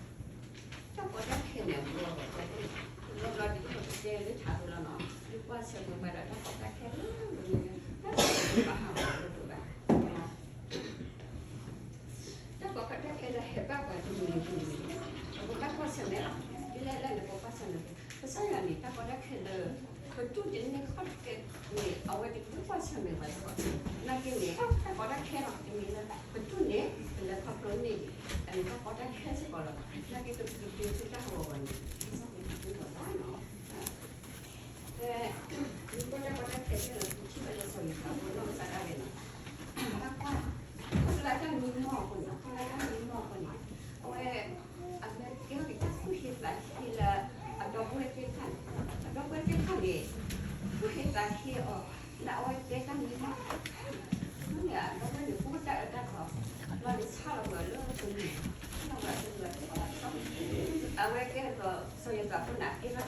တၢ်ကီတၢ်ခဲန့ၣ် အဘျီဘျီဒ်သိးပတဲလၢထးအသိးလီၤနီၤ, ဒုးကွၢ်ဆၢၣ်မဲာ်ပှၤဒီးတၢ်ကီတၢ်ခဲလၢ တၢ်ကီတၢ်ခဲဘၣ်ဟးဂီၤလၢပဘၣ် တၢ်ကီတၢ်ခဲလၢဟဲဘၣ်ပှၤတမံၤတမံၤန့ၣ် ပကဘၣ်ကွၢ်ဆၢၣ်မဲာ်လီၤ. ဒ်လဲၣ်လဲၣ်န့ၣ် ပကွၢ်ဆၢၣ်မဲာ် ကစၢ်ယွၤန့ၣ် တၢ်ကီတၢ်ခဲလၢ ပတူၢ်တန့ၢ်ခီၣ်တကဲန့ၣ် အဝဲတဒုးကွၢ်ဆၢၣ်မဲာ်ပှၤစ့ၢ်ကီး, နာ်က့န့ၣ် တၢ်ကီတၢ်ခဲလီၤ. တမံၤလၢပတူၢ်န့ၣ် ပလဲၤခီဖျိန့ၢ် အန့ၣ်တၢ်ကီတၢ်ခဲစ့ၢ်ကီးလီၤ. နာ်က့ပကဒုးတုၤတၢ်ဟးဂီၤပှၤန့ၣ် ကစၢ်ယွၤန့ၣ်တဒုးဘၣ်နီၤ ဖဲ မ့ၢ်ကွၢ်တၢ်ကီတၢ်ခဲခဲလၢာ် ပထံၣ်ဘၣ်လၢစီၤယိၤသးဖိနီၢ်ကစၢ်ဒၣ်လဲာ်နီၤ, ဘၣ်ကွၢ် ခီဖျိလၢတၢ်မံမီၢ်အဃိန့ၣ်, ခီဖျိလၢတၢ်မံမီၢ်အဃိန့ၣ်, အဝဲ အမ့ၢ်ကဲထီၣ်က့ၤတၢ်သူၣ်ဟ့သးဟ့လၢ အဒီပုၢ်ဝဲၢ်သ့ၣ်တဖၣ်န့ၣ်, အဒီပုၢ်ဝဲၢ်သ့ၣ်တဖၣ်န့ၣ် သူၣ်ဟ့သးဟ့အီၤ လၢအဝဲကဲတၢ်မံမီၢ် မ့ၢ်အဒီပုၢ်ဝဲၢ်န့ၣ် အိၣ်တၢ်အၢတၢ်သီ ဘျီန့ၣ်ဆါလီၤကွံာ်အီၤလၢအပူၤန့ၣ်, ဆါလီၤကွံာ်အီၤလၢအပူၤန့ၣ်, ဝဲကဲသိး စီၤယိၤသးဖိန့ၣ် ကဲထီၣ်တၢ်ဟးဂီၤတၢ်လီၤဖးလၢ တဝီၤကဘၣ်ဆါလီၤကဆှီကဆှီလီၤ အဝဲလဲၤတုၤလၢစီၤပီၤတံၤဖၤ လဲၤတုၤတဘျီဃီန့ၣ်ဧါ အဝဲကဘၣ်ကွၢ်ဆၢၣ်မဲာ်လီၤ တၢ်ကီတၢ်ခဲန့ၣ် မ့ၢ်လဲၤတုၤဘၣ်ဆါလီၤန့ၣ် ဘၣ်တူၢ်လိာ်လီၤ အဝဲကဘၣ်ကွၢ်ဆၢၣ်မဲာ်တၢ်ကီတၢ်ခဲ ဘၣ်အိၣ်ကလုာ်လၢ လၢပနီၢ်ဘၣ် လီၤစီၤယိၤသးဖိန့ၣ် မ့ၢ်တၢ်လၢပာ်ဒိၣ်ကစၢ်ယွၤ ဒီးမ့ၢ်ပှၤလၢတမ့ၢ်မၤလၢကစၢ်ယွၤ တမၤကမၣ်ကစၢ်ယွၤဘၣ် အဃိသတးန့ၣ် ကစၢ်ယွၤဆိၣ်ဂ့ၤအီၤလီၤ ဖဲဘၣ်ကွၢ်ဆၢၣ်မဲာ်တၢ်ကီတၢ်ခဲန့ၣ် စီၤယိၤသးဖိဒၣ်လဲာ်န့ၣ် ဘၣ်လီၢ်ဃိးဖိ လီၤန့ၣ် ကစၢ်ယွၤအံၤန့ၣ် ဟ့ၣ်အီၤတၢ်သ့ၣ်ညါဖးလၢ အဖးတၢ်မံမီၢ်ဘၣ်န့ၣ် အဝဲဖးတၢ်မံမီၢ်ဒီး ဖးတၢ်မံမီၢ်န့ၣ် လၢပှၤဟ့ၣ်လီၤဝဲ ဃူဖိးဖိးဒီးပှၤစီၤတၢ်အီၣ်တၢ်အီ အဝဲတုၤလၢဖးန့ၢ်ဝဲတၢ်မံမီၢ်ဘျီန့ၣ် အဝဲစၢ်ဘၣ်စၢ်ဒၣ်ဝဲတဲဝဲဒၣ်ဒ်အံၤ အဝဲသ့ၣ်နီၣ်ထီၣ်ဒ်န့ၣ် တဲပှၤ တၢ်ခဲန့ၣ် တၢ်အဝဲဟီဒုဒီး လီၤဘၣ်လၢသံလီၤမး လၢအအိၣ်သ့ၣ်လီၤဟီဒုဒီး အဝဲ အတၢ်ပနီၣ် လၢတၢ်ကီတၢ်ခဲလီၤဘၣ်လၢ ကီၢ်အဲၤကူပတူးဒ်သိးဒီး ကီၢ်အဲၤကူပတူးန့ၣ် တၢ်အီၣ်တၢ်အီတအိၣ်လၢၤဘၣ် တၢ်ကီတၢ်ခဲအတၢ်မံမီၢ်တီၢ်ပူၤန့ၣ်တၢ် တဘူးဘၣ် တၢ်ဖးဒိၣ်ဖးထီ တၢ် တၢ်သံတၢ်ပှၢ်ဘၣ်အိၣ်ဒီးအဝဲအါအါဂီၢ်ဂီၢ် ခီဖျိတၢ်အီၣ်တၢ်အီ စီၤယိၤသးဖိနီၢ်ကစၢ်ဒၣ်ဝဲ ခီဖျိပာ်လုၢ်ပာ်ပှ့ၤဘၣ်လၢကစၢ်ယွၤ ဒီးဖးန့ၢ်စီၤပၤတၢ်မံမီၢ် စီၤဖးန့ၢ်စီၤပၤတၢ်မံမီၢ်တဘျီဃီန့ၣ် စီၤပၤဒုးကဲထီၣ်လၢ အဲၤကူပတူးအစီၤပၤခံဂၤတဂၤ ကဘၣ်ကွၢ်ထွဲတၢ်အီၣ်တၢ်အီသ့ၣ်တဖၣ် လၢတၢ်မံမီၢ်တီၢ်ပူၤန့ၣ် မ့ၢ်ပဝဲဒၣ်မုၢ်ဆါတနံၤအံၤတၢ် အဝဲခီဖျိတၢ် ခိၣ်ဘၣ်ခိၣ်သ့ တၢ်လဲၤခီဖျိယါန့ၣ်ဒီး အဝဲ မ့ၢ်တခီဖျိတန့ၢ်နီတဂၤဘၣ် အဃိသတးန့ၣ် အဝဲဒီးကဖျိလၢကဲထီၣ်ဘၣ်စီၤပၤအဃိန့ၣ် ဒီးဖဲအဆၢကတီၢ်ဝဲန့ၣ် အနီၢ်ကစၢ်ဒၣ်ဝဲစ့ၢ်ကီးန့ၣ် ထံၣ်လီၤဘၣ်က့ၤအသးဒီး အဒီပုၢ်ဝဲၢ်သ့ၣ်တဖၣ် ခီဖျိလၢတၢ်ကီတၢ်ခဲတၢ်သၣ်ဝံၤလီၤဒိအဃိသတးန့ၣ် ပှၤအိၣ်ဖဲလဲၣ်ဖဲလဲၣ်န့ၣ် ဟဲပှ့ၤဒၣ်ဖဲ အဲၤကူပတူးခဲလၢာ် တၢ်အီၣ်တၢ်အီသ့ၣ်တဖၣ်လၢအဒိၣ်န့ၣ် အဃိသတးဒီးအဝဲ ကဘၣ် ကဘၣ်ဟ့ၣ်ဆူကွၢ်မဲာ်ပှၤညီနုၢ် ပှၤဟဲတဂၤတဂၤ နာ်က့အဝဲန့ၣ်သ့ၣ်ညါအပုၢ်အဝဲၢ်သ့ၣ်တဖၣ်လီၤ အပုၢ်အဝဲၢ်သ့ၣ်တဖၣ်သ့ၣ်ညါနီတဂၤဘၣ် ဒီးဆၢကတီၢ်ဖဲန့ၣ်န့ၣ် ခီဖျိလၢစီၤယိၤသးဖိနီၢ်ကစၢ်ဒၣ်ဝဲ လဲၤခီဖျိတၢ်ကီတၢ်ခဲအံၤန့ၣ် အဝဲ အဝဲဒိၣ်တုာ်ခိၣ်ပှဲၤလၢတၢ်ပာ်သူၣ်ပာ်သးဒဲး, မ့မ့ၢ်တခီန့ၣ် အဝဲ အပုၢ်ဝဲၢ်သ့ၣ်တဖၣ်န့ၣ် ဆိကမိၣ်သးဝဲဒၣ် အီၤဒ်ယမၤ ယပုၢ်တဂၤအသိးဒီး အဝဲဒၣ် ကမၤစၢၤက့ၤ ဟဲနုာ်လီၤမးတသ့ၣ်ညါန့ၣ်လီၤ. ဖဲအပာ်ဖျါထီၣ်သးလၢအဒီပုၢ်ဝဲၢ်သ့ၣ်တဖၣ်အိၣ်ခါန့ၣ် ပှဲၤဒီးမဲာ်ထံမဲာ်နိ လၢတၢ်ဆီၣ်လီၤသးလီၤ, လၢတၢ်ဆီၣ်လီၤသး လၢတၢ်ပာ်သူၣ်ပာ်သး, အဝဲသ့ၣ်တဖၣ်န့ၣ်သ့ၣ်ညါသးသ့ၣ်ညါ, တုၤလၢအတဲလီၤသးလၢ ယွၤကတဲာ်ကတီၤဒၣ်လၢ အဝဲ သုဂီၢ် လၢဟဲ ဟဲဆှၢလၢဖဲအံၤ လၢယကကဲထီၣ်တၢ်ဆိၣ်ဂ့ၤလၢသုဂီၢ်, အဝဲ အဃိသတးန့ၣ် အဝဲစီၤယိၤသးဖိန့ၣ် အဝဲ တဲ တဲအဝဲသ့ၣ်တဖၣ်န့ၣ် တဘၣ်ပျံၤတၢ်န့ၣ် ယတမၤသံသုဘၣ်, ယတမၤအၢသုတၢ်နီတမံၤဘၣ်. အဝဲသ့ၣ်တဖၣ်န့ၣ် အဘၣ်ယိၣ်ဝဲကဲ ဘၣ်ယိၣ်ဝဲဒၣ်လၢ ဒ်ပမၤအီၤအသိးန့ၣ် အဝဲသ့ၣ် ကမၤနးမၤဖှီၣ်ပှၤ ကဟ့ၣ်ပှၤတၢ်စံၣ်ညီၣ်, အဝဲအတၢ်ဘၣ်သးန့ၣ်မ့ၢ်ဒ်န့ၣ်မး အတၢ်ဘၣ်သးန့ၣ်လၢပှဲၤန့ၣ်မး, ခီဖျိလၢကစၢ်ယွၤအိၣ်ဒီးအီၤ, ခီဖျိလၢအဝဲန့ၣ် မ့ၢ်မ့ၢ်တၢ်လၢကစၢ်ယွၤအပူၤန့ၣ်လီၤ. ပခီဖျိလၢစီၤယိၤသးဖိန့ၣ် အဝဲဒၣ်တၢ်ပာ်သူၣ်တၢ်သးဒိၣ်တုာ်ခိၣ်ပှဲၤလၢ အတၢ်ပာ်သူၣ်ပာ်သးလၢအသးပူၤတဖျၢၣ်လၢ အဝဲမၤ မၤစၢၤဘၣ်က့ၤအပှၤကလုာ်မ့ၢ်တကးဘၣ် မၤစၢၤဘၣ်တၢ်အိၣ်ဖှိၣ်ဖိဒီးအတၢ်န့ၣ် တၢ်လၢစီၤယိၤသးဖိဒီးန့ၣ် ပမ့ၢ်တဲလိၤလိၤခီဒုဒီး အမိၢ်န့ၣ်မ့ၢ်ဒၣ်နီၢ်ရၤဃ့လး, နီၢ်ရၤဃ့လးဒီးအဒိၣ်တၢ်န့ၣ် အဝဲ အဝဲ အဝဲနာ်က့ၤအီၤဒီးအဒိၣ်တၢ်န့ၣ် အတၢ်န့ၣ်ခီနီၤ အဒိၣ်တၢ်န့ၣ်ဘၣ်အဃိန့ၣ်ဒီး ပှၤလၢညါလၢညါ အဝဲအလုၢ်အလၢ်အိၣ်ယၤ ဝဲၢ်တဂၤန့ၣ်ဘၣ်န့ၣ် ပုၢ်တဂၤန့ၣ်ဘၣ်ထီၣ်ပှၢ်လံ လၢဒ်န့ၣ်အဃိန့ၣ် ပှၤဒုးခါဆူအီၤလၢ မ့ၢ်လဲၤအဂၤ မ့ၢ်တဲမၤတၢ်တဲမၤ လၢအဃိန့ၣ် အမိၢ်ပၢ်န့ၣ်အဲၣ်လီၤဆီ အပၢ်န့ၣ်အဲၣ်လီၤဆီ တၢ်ဖိခံဂၤဒီး လၢသးဖိလၢသးဖိန့ၣ်ဒီး ကကဲပှဲၤန့ၣ် ဒီးခီဖျိလၢ အဝဲဒၣ် လဲၤခီဖျိတၢ်ကီတၢ်ခဲ ခီဖျိတၢ်ကီတၢ်ခဲဝီအဃိန့ၣ်ဒီး အ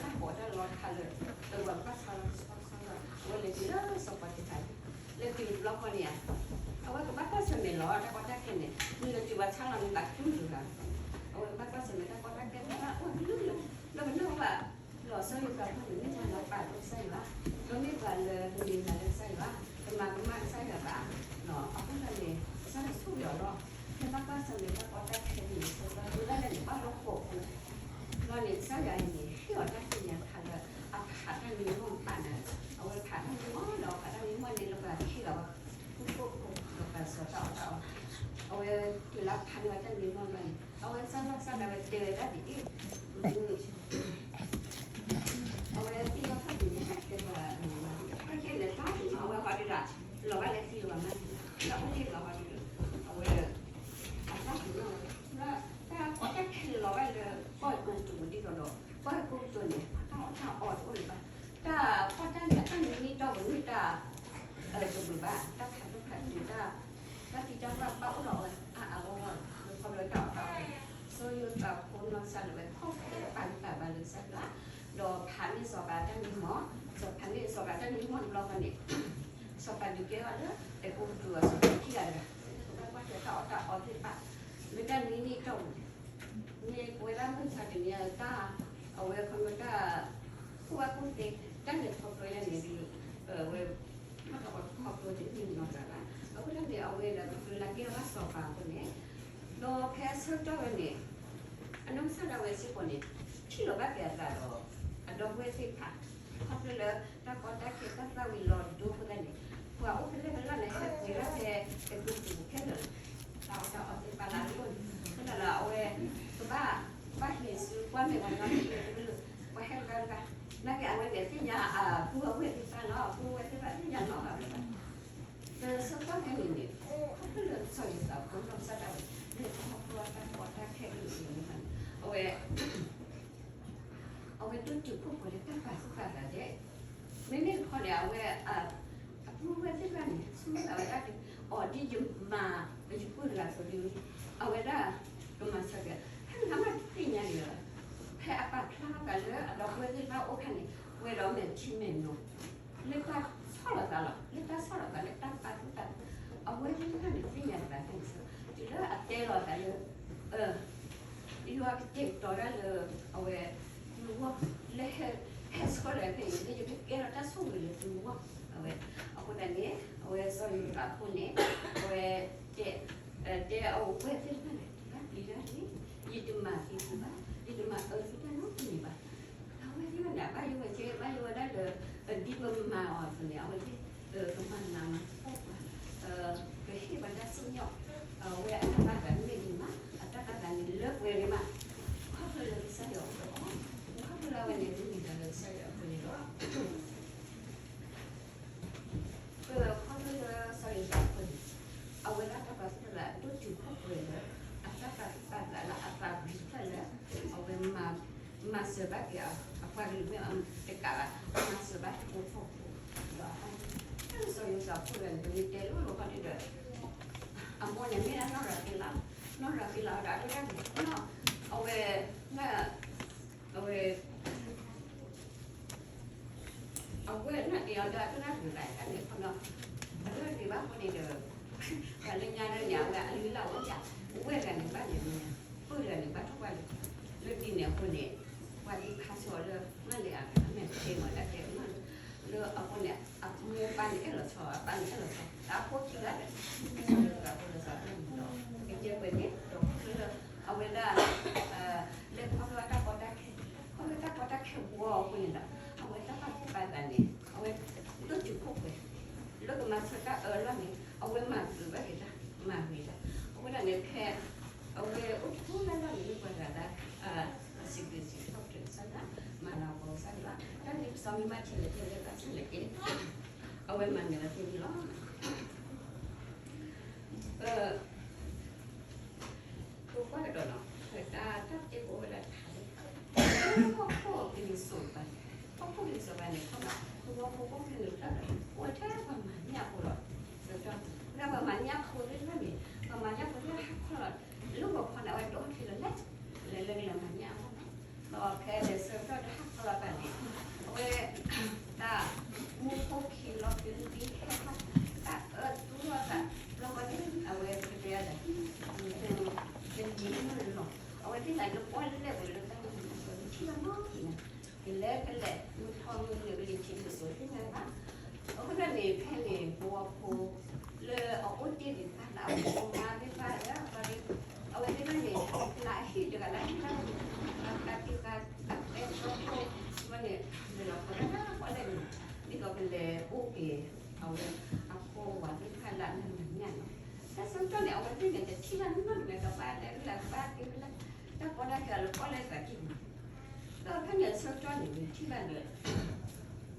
ဝဲတၢ်ပာ်သူၣ်ပာ်သးန့ၣ် အဝဲဒိၣ်တုာ်ခိၣ်ပှဲၤ လၢကမၤဆၢတၢ်အၢလီၢ်န့ၣ် အဝဲမၤဂ့ၤဘၣ်က့ၤတၢ် မၤဂ့ၤတၢ် အဃိဒၣ်န့ၣ် ဖဲ အဝဲအိၣ်တပူၤလၢ်လၢ်န့ၣ် မ့ၢ်ပှၤဂၤဒၣ် အစံးဘျုးစံးဖှိၣ်ကစၢ်ယွၤ မၤလၤကပီၤကစၢ်ယွၤ တၢ်န့ၣ်ပစီမံၤမၤထံၣ်လၢကျဲလၢဘၣ်ဆၣ်လၢကျဲ အဝဲမၤနၢၤလၢကျဲန့ၣ်လီၤ. ပကွၢ်ကဒီးနီၤ တၢ်တၢ်ပတဲကအိၣ်ဝဲဒၣ်တခါလၢ ဟီၣ်ခိၣ်ကလံၤစိးတဖၣ်န့ၣ် ဟီၣ်ခိၣ်ကလံၤစိးတဖၣ်န့ၣ် ခီဖျိ ပဝဲဖိကီၢ်ဖိန့ၣ်တဖၣ်ဒီး အိၣ်ထဲပှၤမၤညၣ်ဖိလီၤ. ဒီးပှၤမၤညၣ်ဖိသ့ၣ်တဖၣ်န့ၣ် ပှၤမၤညၣ်ဖိသ့ၣ်တဖၣ်ဟးခီလီၤ လၢဂီၤဖီန့ၣ် အဝဲဒိးထံလီၤလဲၣ် လဲၤလၢကလဲၤမၤညၣ်အဂီၢ်လီၤ. အဝဲန့ၣ် လၢလီၤပှၤလၢပှၢ်လဲၣ်န့ၣ် ဒ်သိးကလဲၤအိၣ်က့ၤ အဝဲ အဖိဝၤသ့ၣ်တဖၣ်လၢအမ့ၢ်မၤညၣ်န့ၣ်, တၢ်ဆၢကတီၢ်န့ၣ် အဝဲသ့ၣ်န့ၣ် တထံၣ်ဘၣ်နီတမံၤ ကဘၣ်လဲၤလၢကဘၣ်က့ၤလၢ တၢ်ကီတၢ်ခဲလၢပှၢ်လဲၣ်သးက့ၤန့ၣ်, ဒီးဖဲန့ၣ်အဆၢကတီၢ်န့ၣ် ထံၣ်ဘၣ်လၢ ဖဲတၢ်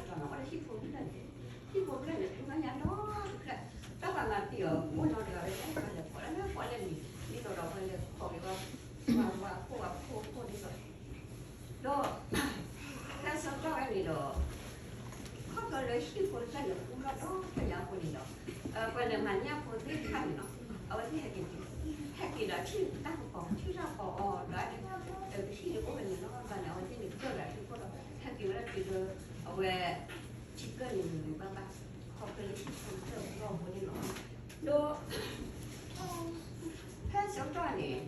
လီၢ်တတီၤန့ၣ် အိၣ်ဒီးဟံၣ်ဖိတဖျၢၣ်န့ၣ်, ဟံၣ်ဖိတဖျၢၣ်န့ၣ် ဖုမၤညၣ်လီၤတဖျၢၣ်, တၢ်ပှၤမၤသံအီၤ အိၣ်နီတဂၤဝဲ ပှၤလဲၤဖီၣ်လၢပှၢ်လဲၣ်န့ၣ် ဒ်သိးဒီးပှၤလဲၤဖီၣ်က့ၤဝဲ ပှၤဝၤဖိဝၤဖိဖိဒ်သိး ဒီး တၢ်ဆၢကတီၢ်ဝဲန့ၣ်ဒီး ခီဖျိလၢဟံၣ်ဖိတဖျၢၣ်န့ၣ် အူလီၢ်ဒီဖျၢၣ်ညါအဃိန့ၣ်ဒီး ပှၤလဲၤမၤညၣ်ဖိသ့ၣ်တဖၣ်န့ၣ်နီၤ အဝဲသ့ၣ်ဟဲက့ၤတုၤ, ဟဲက့ၤဒီးထံၣ်တၢ်ကပီၤ ထံၣ်တၢ်ကပီၤအီၤဒီး ကဟံၣ်န့ၣ်အိၣ်ဝဲန့ၣ်လီၤဘၣ်န့ၣ် အဝဲသ့ၣ်န့ၣ်ကၢၢ်ဒီးထံၣ်ခိၣ်ဒီး ဟဲက့ၤဝဲဒၣ်တုၤလၢ အဝဲ ထံကၢၢ်န့ၣ် မုာ်မုာ်ဘၣ်ဘၣ် ခီဖျိလၢဟံၣ်ဖိတဖျၢၣ်အူလီၢ်အဃိန့ၣ်လီၤ. ဒီး ဖဲဆၢကတီၢ်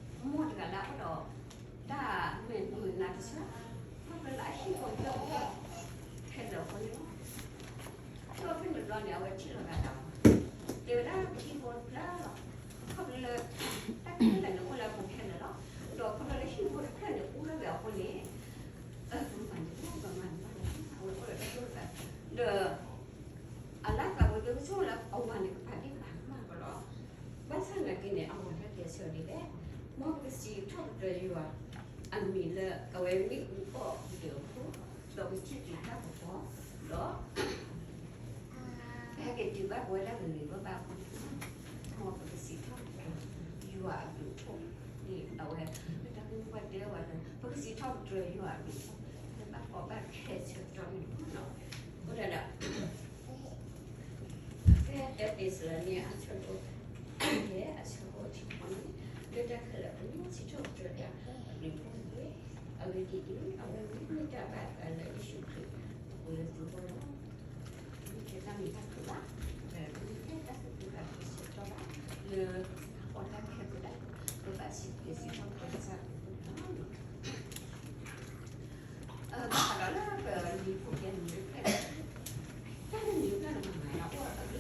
န့ၣ် မိၢ်တဂၤလၢအအိၣ်ဒီး တၢ်မဲာ်မုာ်နါတဆၢ ခီဖျိလၢအဟံၣ်ဖိတဖျၢၣ်အူလီၢ် ခဲလၢာ်အဃိန့ၣ်လီၤ. ဒီးဖဲန့ၣ်တဘျီန့ၣ် အဝဲထံၣ်လီၤဂာ်တၢ်မၤ တဲဝဲဒၣ်ပဟံၣ်ဖိတဖျၢၣ်လီၤ. ခီဖျိလၢ တၢ်ခဲလၢာ်န့ၣ်အိၣ်လၢအပူၤခဲလၢာ်လီၤ. ဒီးခီဖျိလၢဟံၣ်ဖိတဖျၢၣ်န့ၣ် အူလီၢ်ဝဲအဃိန့ၣ် ပမၤန့ၢ်ဘၣ်ပမၤန့ၢ်ဘၣ်လီၤ အဝဲအိၣ်ဒီးတၢ်ဒိၣ်တၢ် ဒီး အလၢသးဝဲဒၣ်ကဆိၣ်လၢအဝၤန့ၣ် ကပာ်ဒ့ၣ်ပာ်ကမၣ်ကလီၤ. ဘၣ်ဆၣ်သနာ်က့န့ၣ် အဝၤတၢ်တဲဆၢဒ်လဲၣ်, မ်ပကစံးထီၣ်ပတြၢၤယွၤ အမံၤလၢအဝဲမ့ၢ်အူအီၣ်အပူၤအဃိ, ဒီးပစံးဘျုးတၢ်ကပီၤ, ဒီး ပဟဲက့ၤတုၤဘၣ်ပဝဲဒၣ်ဂ့ၤဂ့ၤဘၣ်ဘၣ်အဃိန့ၣ်, မ်ပကစံးထီၣ်ပတြၢၤ ယွၤအဘျုးအဖှိၣ်န့ၣ် အဝဲ လၢတၢ်ကမၣ်ပှၢ်တဲဝဲလၢ ပကစံးထီၣ်ပတြၢၤယွၤအဘျုးအဖှိၣ် လၢဘၣ်ကီဘၣ်ခဲဆၢကတီၢ်န့ၣ်လီၤ. အဃိဒၣ်ဒီး ဖဲတၢသ့းစၤလနံ အဆၢဒိၣ် ယဲၢ် အဆၢဖိတဆံဃိးန့ၣ်, လၢတၢ်ခဲလၢာ် ပစံးထီၣ်ပတြၢၤတၢ်အဘျုးအဖှိၣ်တက့ၢ်. အဂ့ၢ်ဒ်အံၤ, အဝဲမ့ၢ်တၢ်ဘၣ်အသးလၢယ့ၣ်ၡူးခရံာ်အပူၤလၢသုဂီၢ်လီၤ. မ့ၢ်တၢ်မ့ၢ်တၢ်ကဘၣ်, မ့ၢ်တၢ်သးခုကစီၣ်တၢ်ဘၣ်လၢ အတၢ်ခဲလၢာ်ဒၣ် ပဘၣ်စံးဘျုးစံးထီၣ်ပတြၢၤကစၢ်အဘျုးအဖှိၣ်န့ၣ်လီၤ. ဘၣ်ဃးဒီးလၢပလံၤဖိကဲန့ၣ် တၢ်တမံၤတၢ်တမံၤမး အိၣ်အကလုာ်က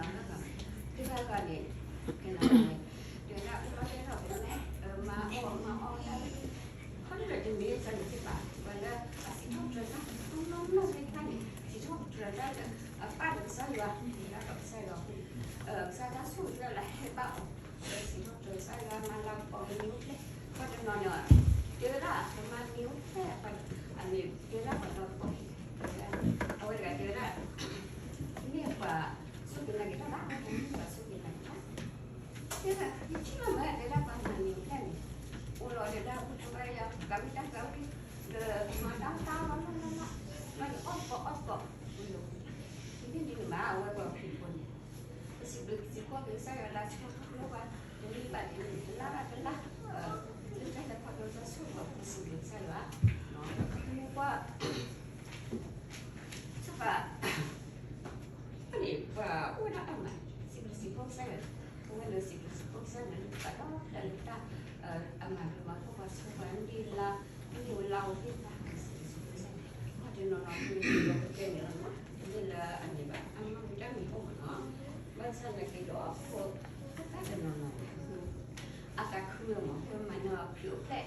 လုာ်လီၤ. တဂၤဂၤန့ၣ် ကဲလီၤန့ၣ် တဲဝဲဒၣ်အိၣ်ဒီးတဲထီၣ်ကဲန့ၣ် မၤအီၣ်မၤအီၣ်တၢ် ခီဖျိလၢတမ့ၢ်ကန့ၣ်သ့ၣ်တဖၣ် ပှၤလၢအစံးထီၣ်ပတြၢၤတၢ်နီၢ်နီၢ်သ့ၣ်တဖၣ်န့ၣ် စံးထီၣ်ပတြၢၤတၢ်လၢ အပၢ်ဒီးကစၢ်ယွၤ မ့ၢ်ဒၣ်ဒီးကစၢ်ယွၤအဃိန့ၣ် ကစၢ်တၢ်ဆိၣ်ဂ့ၤလၢဟဲဘၣ်အီၤ စံးထီၣ်ပတြၢၤကစၢ်ယွၤ မၤလၤကပီၤကမံၤအိၣ်ဖျဲၣ် ပှၤတနီၤန့ၣ် တဲဝဲဒၣ် ပမၤမံၤအိၣ်ဖျဲၣ် အမ့ၢ်တဲဒၣ်ပှၤဒီးကပီၤ အဝဲတဂၤတဲဝဲဒၣ် မ့ၢ်ပှၤစူၢ်က့ၤနာ်က့ၤတၢ်ဘၣ် မ့ၢ်ပှၤစူၢ်က့ၤနာ်က့ၤတၢ် တဲဒၣ် ယထံၣ်လီၤမး တဲဒၣ်ပှၤမၤမံၤအိၣ်ဖျဲၣ်န့ၣ် အိၣ်လီၤတဲဒၣ် ဘူၣ်ထီၣ်ဘါယွၤ ကၤဝံတၢ်ကၤဝံ ဒီးမၤတၢ်တၢ်လီၤလီၤလီၤလီၤ လီၤန့ၣ်အီၣ်သကိးအီၣ်သကိး မ့ၢ်န့ၣ်မး အဝဲပှၤခရံာ်ဖိန့ၣ် ပစံးဘျုးစံးဖှိၣ်က့ၤကစၢ်ယွၤလၢဆၢကတီၢ်ဘၣ် တနံၣ်ဘၣ်တနံၣ် တလါဘၣ်တလါ လၢတၢ်လဲၤခီဖျိတၢ်ဆိၣ်ဂ့ၤ ပစံးဘျုးကစၢ်ယွၤ မ့ၢ်ကွၢ် ဆိပာ် န့ၣ် ပှၤအိၣ်ဝဲဒၣ်အမၤ စံးဘျုးစံးဖှိၣ်ကစၢ်ယွၤ အဝဲန့ၣ်စံးဘျုးစံးဖှိၣ်ကစၢ်ယွၤလၢပှၤဒီဖျၢၣ်လၢတၢ် အမၤဘျုးမၤဖှိၣ်ပှၤဆိပှၤနံၣ်လါ မုၢ်လါဝဲသ့ၣ်တဖၣ် စံးဘျုးစံးဖှိၣ်ကစၢ်ယွၤ ပှၤတနီၤနီၤ မ့ၢ်လီၤကကဲန့ၣ်လီၤမး မ့ၢ်လၢအန့ၣ်ဘၣ် အမၤမ့ၢ်တၢ်မံၤအိၣ်မးနီၤ ဘၣ်ဆၣ်သနာ်က့ဒီး ဖိသၣ်တနီၤနီၤ အသးခုဝဲမး ပမၤန့ၢ်ခရံာ်အိၣ်ဖျဲၣ်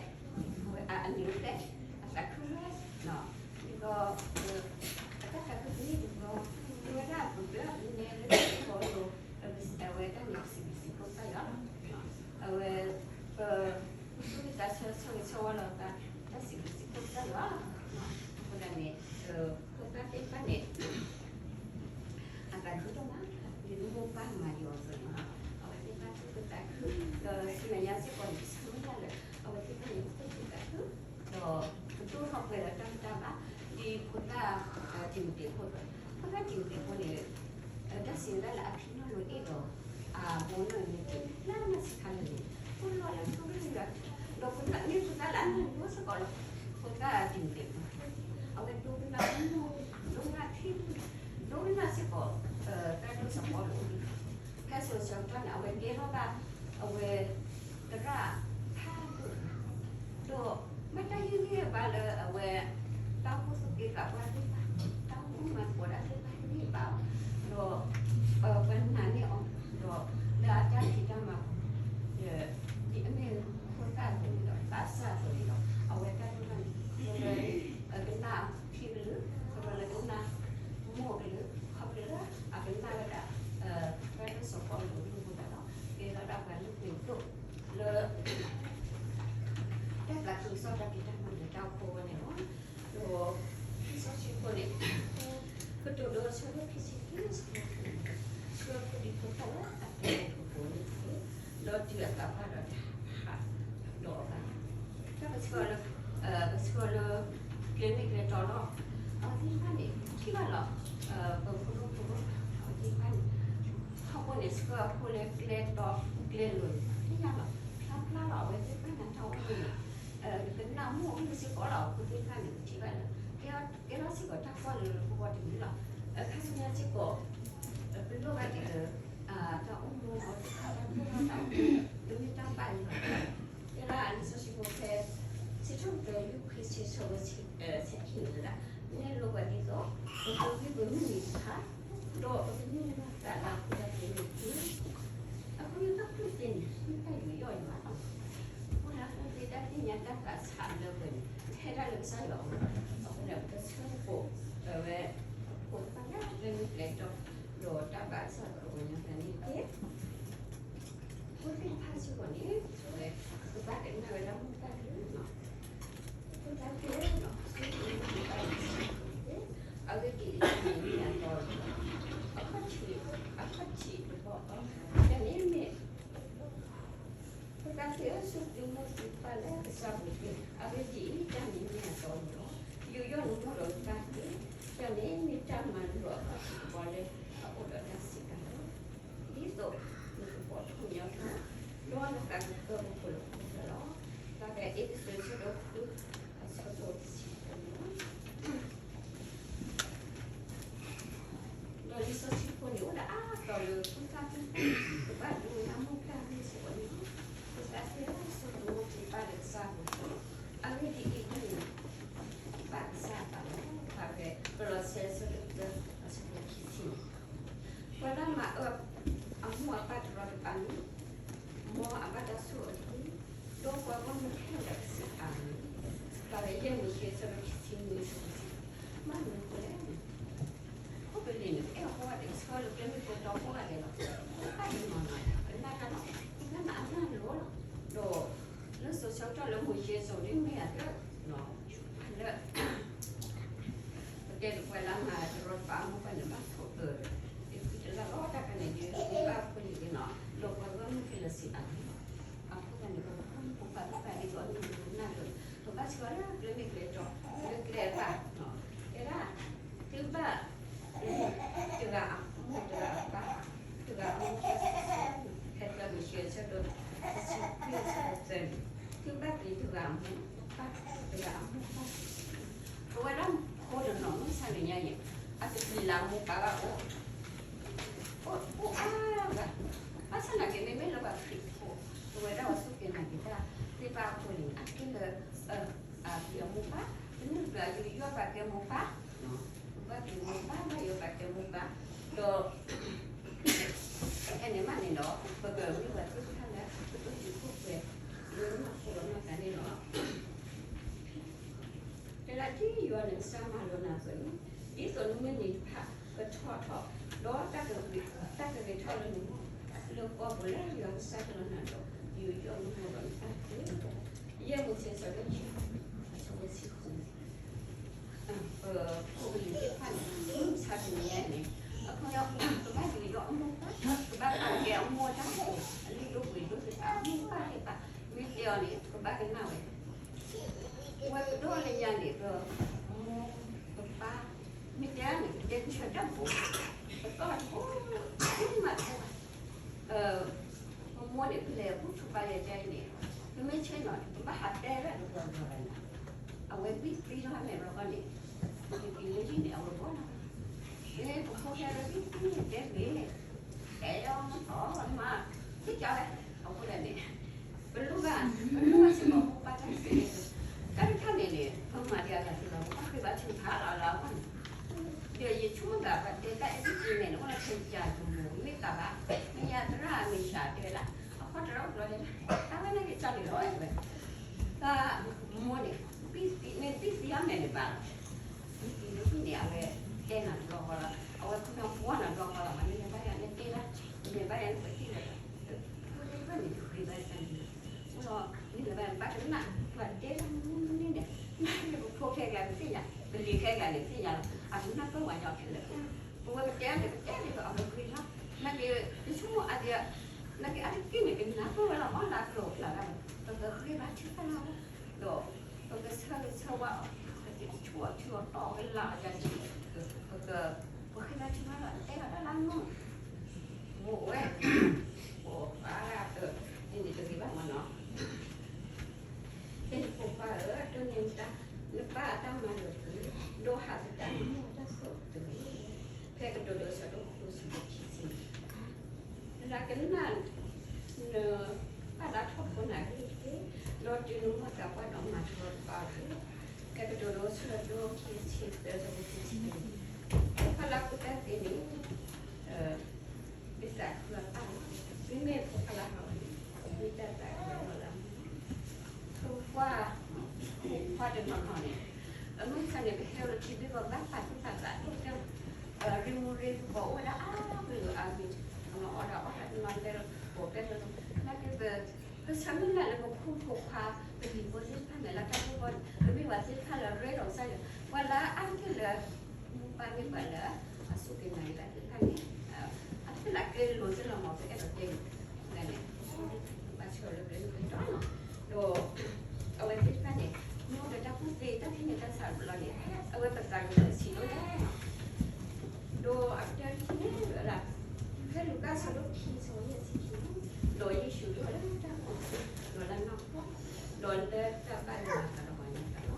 အန့ၣ်အိၣ်ဖျဲၣ် အသးခုဝဲ ဒ်သိး အတၢ်သးခုတမ့ၢ်တဘျီ ပဝဲဒၣ်ပဘျၢပနဲလၢတၢ်ကပီၤလိၤ အဝဲတၢ်န့ၣ်ပစံးဘျုးစံးဖှိၣ်ကစၢ်ယွၤလီၤ အဝဲ ပ ပသူၣ်ကသးဆၢ ဆၢဂ့ၤဆၢဝါလိာ်သး တၢ်စံးဘျုးစံးဖှိၣ်ကစၢ်ယွၤလီၤ အဃိသတးန့ၣ် ဖိသၣ်သ့ၣ်တဖၣ်န့ၣ် အသးခုဒိၣ်မး ဒ်မိၢ်ပၢ်မၤယွၤအသိးန့ၣ်လီၤ အဝဲသ့ၣ်တဖၣ်သူၣ်ခုသးခု ဒီးဆူမဲာ်ညါစ့ၢ်ကီးန့ၣ် ပဆၢမုၢ်လၢ်လၢ အဝဲသ့ၣ်တဖၣ်န့ၣ် သူၣ်ခုသးခု ဒီးပတိၢ်ထီၣ်ပှဲၤဒီးတၢ်မတၤဘၣ် ဒ်ဖိသၣ်တံၤမသ့းဖိ ဖိသၣ်တံၤမသ့းဖိန့ၣ် တၢ်စံးဝဲဒၣ်လၢအဖံနီၣ်လိၤအ့ၣ်ဒီး အဘိနီၣ်န့ၣ် လၢမ့ၢ်စံးခါန့ၣ် အိၣ်လီၤလၢဆိကမိၣ် ဒီးဖိသၣ်မ့ၢ်ဖိသၣ်လၢအနီၢ်နီၢ်စ့ၢ်ကီးလီၤ ဖိသၣ်တံၤမသ့းဖိ အဝဲဒိကနၣ်မုၢ် ဒိကနၣ်ထံ ဒိကနၣ်စ့ၢ်ကီး တၢ်ဒိးစးပီလိာ် ဖဲစိၤဆၢကတီၢ်န့ၣ် အဝဲကဲထီၣ်ဘၣ် အဝဲ သရၣ်ဖးဒိၣ် ဒီးမ့ၢ်တၢ်ဟ့ၣ်ဂံၢ်ဟ့ၣ်ဘါလၢအဝဲ တၢ်အိၣ်ဖှိၣ်သူၣ်က့သးပှၢ်သ့ၣ်တဖၣ် တၢ်အိၣ်မၤသကိးတၢ်သ့ၣ်တဖၣ်ဟ့ၣ်ဂံၢ်ဟ့ၣ်ဘါအီၤ ဒီး ပနာ်န့ၢ်အီၤ ဒီးလၢအတၢ်ဖံးတၢ်မၤ ဒ်အမ့ၢ်ဖိသၣ်အသိးန့ၣ်ဒီး ကတိၤဒိ အဆၢဒိၣ်ခံဆံခံ, ဆှၢဖိဒံဖိသၣ်လၢအတၢ်အိၣ်ဖှိၣ်ပူၤန့ၣ်တက့ၢ်, ဒီးတုၤအသးပှၢ်ဒီးတဟးဒီးအီၤဘၣ်. တၢ်ပဆှၢလၢ, ပဆှၢလၢကျဲမ့ၢ်ကျဲတီလီၤ. အဝဲသ့ၣ်တဖၣ်န့ၣ် ထံၣ်ဘၣ်လီၤ. ပဖိဒိၣ်ဖိဒိၣ် အဝဲသ့ၣ်တဖၣ်န့ၣ် ထီဘိန့ၣ်ဆှၢအဖိလၢကျဲတီကျဲလိၤန့ၣ် သ့ၣ်ညါလီၤ. ဖျါဖျါလီၤ အဝဲသ့ၣ်တဖၣ်န့ၣ် တၢ်အိၣ်မူန့ၣ် ကနၣ်မူအိၣ်မူစ့ၢ်ကီးလီၤ. အဖိသ့ၣ်တဖၣ်န့ၣ် ပထံၣ်ဘၣ်လၢ ကဲထီၣ်စ့ၢ်ကီးတၢ်ကွၢ်လၢလၢပဂီၢ် တမံၤလီၤ. အခါဆူညါစ့ၢ်ကီး ပလိၣ်ဘၣ်ဒ်လၢ တၢ်အိၣ်မူအီၤ တၢ်အိၣ်မူ တမ့ၢ်တၢ်ဘၣ်လီၤ. တဲဒၣ်လံာ်စီဆှံဖိဖဲ စံးထီၣ်ပတြၢၤ လွံၢ်ခွံဆံ ဆၢဖိဆံခံန့ၣ်ဒၣ်, မ့ၢ်လိၣ်ဘၣ်ဒ်သိး ပကဂံၢ်ပမုၢ်နံၤတဖၣ် ဒီးပကန့ၢ်ဘၣ်သးလၢအဃိသတးန့ၣ်တက့ၢ်. အဃိန့ၣ် တၢ်ကူၣ်သ့န့ၣ် မ့ၢ်တၢ်ယူးယီၣ်ယွၤလီၤ. အဃိန့ၣ် အဃိသ့ တၢ်သ့ၣ်ညါတၢ်သးဆးလၢပှဲၤန့ၣ် ဟဲဒၣ်လၢကစၢ်ယွၤအအိၣ်လီၤ. အဃိန့ၣ် ပကဆှၢပကိးဝဲ ပကိးတဖၣ်လၢကျဲမ့ၢ်ကျဲတီ ဒီးတၢ်ဘၣ်ကစၢ်ယွၤအဂီၢ်ညါသးန့ၣ်တက့ၢ်. အဃိသ့ၣ်တဖၣ်စ့ၢ်ကီးန့ၣ် အဝဲ ကဘၣ်ကနၣ်ဝဲဒၣ်မိၢ်ပၢ်ကလုၢ်လီၤ. ဖိသၣ်သ့ၣ်ဧၢ, ဆိၣ်ဂ့ၤမိၢ်ပၢ်ကလုၢ်, အဂ့ၢ်ဒ်အံၤ, တၢ်န့ၣ်မ့ၢ်အတီအလိၤလီၤ. အခီၣ်ထံး, အခီၣ်ထံးတဘီအံၤ, တၢ်န့ၣ်မ့ၢ် ဖိသၣ်သ့ၣ်ဧၢ, ဆိၣ်ဂ့ၤမိၢ်ဂ့ၤပၢ်လၢကစၢ်ပူၤတက့ၢ်. အဂ့ၢ်ဒ်အံၤ, တၢ်န့ၣ်မ့ၢ်အတီအလိၤလီၤ. ယူးယီၣ်နမိၢ်ဒီးနပၢ်တက့ၢ်. တၢ်န့ၣ်မ့ၢ်တၢ်မၤလိာ်အခီၣ်ထံးတဘီလၢအအိၣ်ဒီးတၢ်စံးတၢ်ကတိၤ ဒ်သိးနကပိာ်ထွဲညီထွဲ ဒီးနသးကပၢၤပူၤဖှိၣ်လၢပှဲၤလီၤ. ဖဲအ့းဖ့းစူး အဆၢဒိၣ်ဃု အဆၢဖိတဆံတၢန့ၣ်လီၤ. ဒီးလံာ်စီဆှံဖိန့ၣ် အိၣ်ဒီးအါတီၤလၢ ဖိသၣ်ဖိသၣ် ကဘၣ်ဒိကနၣ်မိၢ်ပၢ်ကလုၢ်စ့ၢ်ကီးန့ၣ်လီၤ. ဖိသၣ်သ့ၣ်ဧၢ, ဆိၣ်ဂ့ၤမိၢ်ဂ့ၤပၢ်လၢကစၢ်ပူၤတက့ၢ်. အဂ့ၢ်ဒ်အံၤ, တၢ်န့ၣ် ဘၣ်ကစၢ်အသးလီၤ. ဖဲကလီးစဲ အဆၢဒိၣ်သၢ အဆၢဖိခံဆံန့ၣ် ပှၤလၢမၤအၢအမိၢ်အပၢ်တရီတပါန့ၣ် မ်အဘၣ်တၢ်ဆိၣ်အၢတက့ၢ်. ဒီးပှၤဂီၢ်မုၢ်ခဲလၢာ်ကစံးအၤမ့ၣ်. ဖဲယဲၢ်မိၤၡ့ အဆၢဒိၣ်ခံဆံနွံ အဆၢဖိတဆံ, မ့ၢ်မနုၤအဃိလဲၣ်န့ၣ် ခိၣ်ကလံၤန့ၣ် ပအဲၣ်အီၤကိးဂၤဒဲး ဆှၢလၢကျဲမ့ၢ်ကျဲတီကိးဂၤဒဲးလီၤ. တၢ်အံၤမ့ၢ်နီၤ ပနၢ်တၢ်လီၤ, ပနၢ်အနၢ်လိၤလီၤ. ဒီးလၢစိၤဆၢကတီၢ်လၢမိၤၡ့စိၤန့ၣ်မ့ၢ်အသၢ, လၢ ပတဲလၢပှၤလၢမၤတရီတပါအမိၢ်ပၢ်န့ၣ် ဘၣ်ဆိၣ်အၢ, တလၢလီၤတၢ်ခါန့ၣ် ဒ်ဘၣ်ဖိလံၤက့ၤနီၤ, ဒီးပှၤဂီၢ်မုၢ်ခဲလၢာ်စံးအၤမ့ၣ်လီၤ. အဃိသတးန့ၣ် ပဖိမုၣ်ဖိခွါသ့ၣ်တဖၣ်ဒ်သိးအမ့ၢ်ပနၢ်လၢ ပဘၣ်ဆှၢလၢကျဲမ့ၢ်ကျဲတီ, လၢကျဲအဘၣ်, တဲဒၣ် သုဘၣ် တဂၤအမိၢ်တဂၤအပၢ်, တဂၤအမိၢ်တဂၤအပၢ်, ဖဲပျၢၤမိၤၡ့အဆၢဒိၣ် တဆံခွံ အဆၢဖိသၢန့ၣ်, သုဘၣ်ပျံၤတဂၤအမိၢ်အပၢ်, တဂၤအမိၢ်အပၢ်, ပဝဲဒၣ်ဖိတနီၤမုၢ်ဆါတနံၤညါအံၤ အတပျံၤလၢအမိၢ်ပၢ်ဘၣ်အိၣ်, အိၣ်အါဂၤ, ဘၣ်ဆၣ်နာ်က့ မ့မ့ၢ်လၢပှၤခရံာ်ဖိ ပဝဲဒၣ်ပှၤစူၢ်က့ၤနာ်က့ၤတၢ်သ့ၣ်တဖၣ်အဃိန့ၣ် အကဲလၢ အပျံၤအမိၢ်ပၢ်, ပနုာ်ပျံၤအယူးယီၣ်ပာ်ကဲမိၢ်ပၢ်, ပဘၣ်ပျံၤမိၢ်ပၢ် ဘၣ်ယိၣ်ပာ်ကဲမိၢ်ပၢ်, ဒီး ဖဲန့ၣ်မးန့ၣ်ဒီး ပကမ့ၢ်ပှၤသ့ၣ်တဖၣ်လၢ ပကဒုးခိၣ်ပှဲၤ လၢနီၢ်ခိဒီးနီၢ်သးန့ၣ်လီၤ. တဲဒၣ်ဒ်ယွၤနကစၢ်မၤလိာ်နၤအသိးန့ၣ်, ဒ်သိးနမုၢ်နံၤတဖၣ်ကထီၣ်ထီၣ်, ဒီးတၢ်ကဂ့ၤထီၣ်လၢနမိၢ်, လၢကီၢ်ပူၤလၢယွၤကစၢ်ကလီၤနၤဒီး ယူးယီၣ်နမိၢ်ဒီးနပၢ်တက့ၢ်. ယဲၢ်မိၤၡ့အဆၢဒိၣ်ခံ အဆၢဖိတဆံဃုန့ၣ် ပဖိပလံၤသ့ၣ်တဖၣ်န့ၣ် မုၢ်မဆါတနံၤညါန့ၣ် အခီပညီ ကဘၣ်ယူးယီၣ်အမိၢ်ပၢ်, ကဘၣ်ပာ်ကဲအမိၢ်တၢ်အိၣ် အလုၢ်ဒိၣ်ပှ့ၤဒိၣ်သ့ၣ်တဖၣ် အမိၢ်ပၢ်သ့ၣ်တဖၣ် မ့ၢ်တဲအီၤန့ၣ် ကဘၣ်ကနၣ်ဝဲ ဝဲပဒိၣ်လၢညါန့ၣ် ပမိၢ်ပပၢ် မ့ၢ်တဲအီၤန့ၣ် ပတဲဆၢတၢ်ဘိ, ပတီၢ်တဘိ, မ့ၢ်မၤတဲဘၣ် ပမိၢ်န့ၣ် ပလဲၤဘူၣ်ထူပာ်လဲၤတဲန့ၣ် ပမ့ၢ်ဆ့ၣ်နီၤန့ၣ် ပဘၣ်ဟးတဲဝဲဒၣ်တဘျီဘျီဘၣ်န့ၣ်, အဝဲဘံၣ်သံလီၤဟဲမဲာ်ဘျီဃီန့ၣ်, ပက့ၤလၢဟံၣ်န့ၣ် အဝဲဘီၣ်လီၤ, ပဖိခဲလၢာ်ဘံၣ်သံန့ၣ်တဲဂ့ၤ, တဲအီၤမၤထီၣ်မး, သ့ၣ်ကၢ်ဝဲ, အဃိလဲၣ်န့ၣ် ပလိၣ်ဘၣ်, ပလိၣ်ဘၣ်စ့ၢ်ကီးမိၢ်ပၢ်တၢ်စံး, တၢ်တခါန့ၣ်န့ၣ် ပမၤဒံးအဂၤတလီၤ ပဘၣ်ဃ့ဘါထုကဖၣ်လီၤလီၤအဂီၢ်န့ၣ်, ဒီးယဆိကမိၣ်သးပှၤတဲတၢ်အဲၣ်ဘံၣ်သံန့ၣ် နအိၣ်လၢခဲကၢ်တမူ မ့ၢ်သးဘၣ်, မ့ၢ်ယသရၣ်အမ့ၢ်စှၤတဲဝဲဒၣ်, အခီတရီတဘျီတဲဒၣ်, တၢ်ဝဲန့ၣ်က့ၤကၢ်န့ၣ်လီၤဝဲ, တၢ်မိၢ်န့ၣ် ဘံၣ်သံ မ့ၢ်ဘံၣ်သံအီၤမဲာ်န့ၣ်ဘၣ်လီၤ, ဘံၣ်သံလၢဟံၣ်န့ၣ် အဝဲတဲနၤတဘျီဃီလီၤ, အဝဲခီဖျိဘှီနၤတဘျီဃီလီၤ, မ့ၢ်နဘၣ်ယၤန့ၣ်တဲဒၣ်, နဘၣ်ယၤန့ၣ်ပှဲၤထံၣ်လီၤ, ဖိသ့ၣ်တဖၣ်န့ၣ် တဃ့ဘါတၢ်န့ၣ်, အိၣ်လီၤ မ့ၢ်လၢဘၣ်ဘၣ်ကနၣ် ပှၤတဲတၢ်မနုၤမနုၤန့ၣ်, ပဖိခဲကၢ်ပသ့ၣ်ညါ, ပလံၤခဲကၢ်န့ၣ်သ့ၣ်ညါလီၤ, အကနၢ်ပၢၢ်ပှၤညီခဲလၢာ် ပကတဲန့ၣ် ပတဲန့ၣ် ပအီၣ်ပဂ့ၤလီၤ. နာ်က့ ယဆိကမိၣ်အါဒံး, နာ်က့အါတက့ၢ်န့ၣ် ကနၢ်ပၢၢ်ဝဲလီၤမး လၢကျိာ်ကျၢ်ဒၣ်, ပကဃ့ဘါထုကဖၣ်လီၤ, ဒီး ပကဆၢဂ့ၤဆၢဝါအီၤ, ပကဆူအီၤဆူအီၤတီၢ်ဝဲလၢအယၤဒ်န့ၣ်, ပက ပဃ့ဘါထုကဖၣ်လီၤ တဲလီၤတၢ်လၢမုၢ် မိၢ်ဝဲ, မိၢ်ပၢ်ဧၢ, ဒ်န့ၣ်တဂ့ၤဘၣ်မးနီၤ. ဟဲဖိခွါဧၢ, တိၢ်န့ၢ်တၢ် နပၢ်အတၢ်မၤလိာ်သု, ဒီးဟးသတးနမိၢ်အတၢ်ဆိၣ်သု, ဖဲကတိၤဒိ ဆၢဒိၣ်ဃိး ဆၢဖိခံဆံ, လၢကနၣ် နပၢ်လၢထီၣ်ဖိနၤဂ့ၢ်တက့ၢ်, ဒီးတုၤနမၤသးပှၢ်ဒီးမၤထီၣ်တပၢ်အီၤတက့ၢ်. ဖဲကတိၤဒိ ဆၢဒိၣ်ခံဆံသၢ ဆၢဖိခံဆံ, ဖိခွါလၢအကူၣ်တၢ်သ့န့ၣ် ဒုးသးခုအပၢ်လီၤ. မ့မ့ၢ်ဖိခွါလၢဟးဂီၤန့ၣ် မ့ၢ်တၢ်သးခုလီၤလၢ ဖိခွါ, ဖိခွါတနီၤနီၤန့ၣ် အမုၢ်ဆါန့ၣ် ပဟဲအိၣ်လၢထံဘ့ၣ်ဂီၤ ဘၣ်ပာ်သူၣ်ပာ်သးဒိၣ်ကတၢၢ်, ရ့မူရ့သကိးအိၣ်ဝဲဒၣ်အါမံၤအါမံၤ, အီၣ်ဒၣ်အီၣ်တၢ်တနီၤတဲလၢ ကိးတဲလၢ နာ်က့ ပဆၢမုၢ်လၢ်လၢပဖိမုၣ်ဖိခွါ ပဟံၣ်ဖိသ့ၣ်တဖၣ်န့ၣ် လၢတၢ်ဒိၣ်ဘီန့ၣ် ပမ့ၢ်ပှၤသ့ၣ်တဖၣ်လၢရ့ဒီးကစၢ်ယွၤ, ပှၤလၢအါတက့ၢ်လၢ မိၢ်ပၢ်မ့ၢ်ပှၤလၢအစူၢ်က့ၤနာ်က့ၤတၢ်သ့ၣ်တဖၣ်န့ၣ် အဖျါလၢကဲလိာ်သ့လီၤမး ပအဲၣ်ဒိးတဲန့ၣ် ဘၣ်ဆၣ်လၢကဲလိာ်ကဲတီနီၤ, ဒီး အဝဲသ့ၣ်တဖၣ်န့ၣ် မ့ၢ်အိၣ်ဒီးတၢ်ကူၣ်သ့ တၢ်ဖံးန့ၢ်တၢ်ဆးဘျီန့ၣ် အဝဲပသးကညီၤဆံးဒိၣ်လဲၣ်နီၤ, ဒီးအကတၢၢ်တထံၣ်န့ၣ်ဝဲဒၣ် ဖဲလူၤကၣ်ဆၢဒိၣ်ခံ ဆၢဖိယဲၢ်ဆံခံ, ဒီးယ့ၣ်ၡူးဒိၣ်ထီၣ်လၢတၢ်ဖီခိၣ် ဒီးလၢနီၢ်ခိ ဒီးလၢတၢ်ဘၣ်ယွၤအသးတဂီၤညါအသးလီၤ.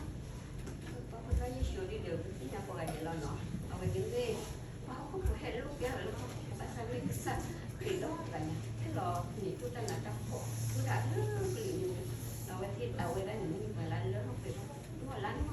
ပှၤဖိသၣ်ယ့ၣ်ၡူးဒ်ဒီး ပသ့ၣ်ညါပှၤဂၤဒဲးလီၤနီၤ, အဝဲန့ၣ်မ့ၢ် ပှၤဟီၣ်ခိၣ်ဖိဟဲလိာ်ကဲထီၣ်လၢဟီၣ်ခိၣ် ဘၣ်ဆၣ်မ့ၢ်ကစၢ်ခရံာ်ဒီးပှၤဂၤန့ၣ် ဟဲလီၤန့ၢ်ထူၣ်တၢ်နးတၢ်ဖှီၣ် ထူၣ်တၢ်လၢပျၢၤန့ၣ်, အဝဲသ့ၣ်အဝဲဒၣ်န့ၣ်မ့ၢ်ပှၤလၢလၢထီၣ်ပှဲၤထီၣ် ဒိၣ်လၢ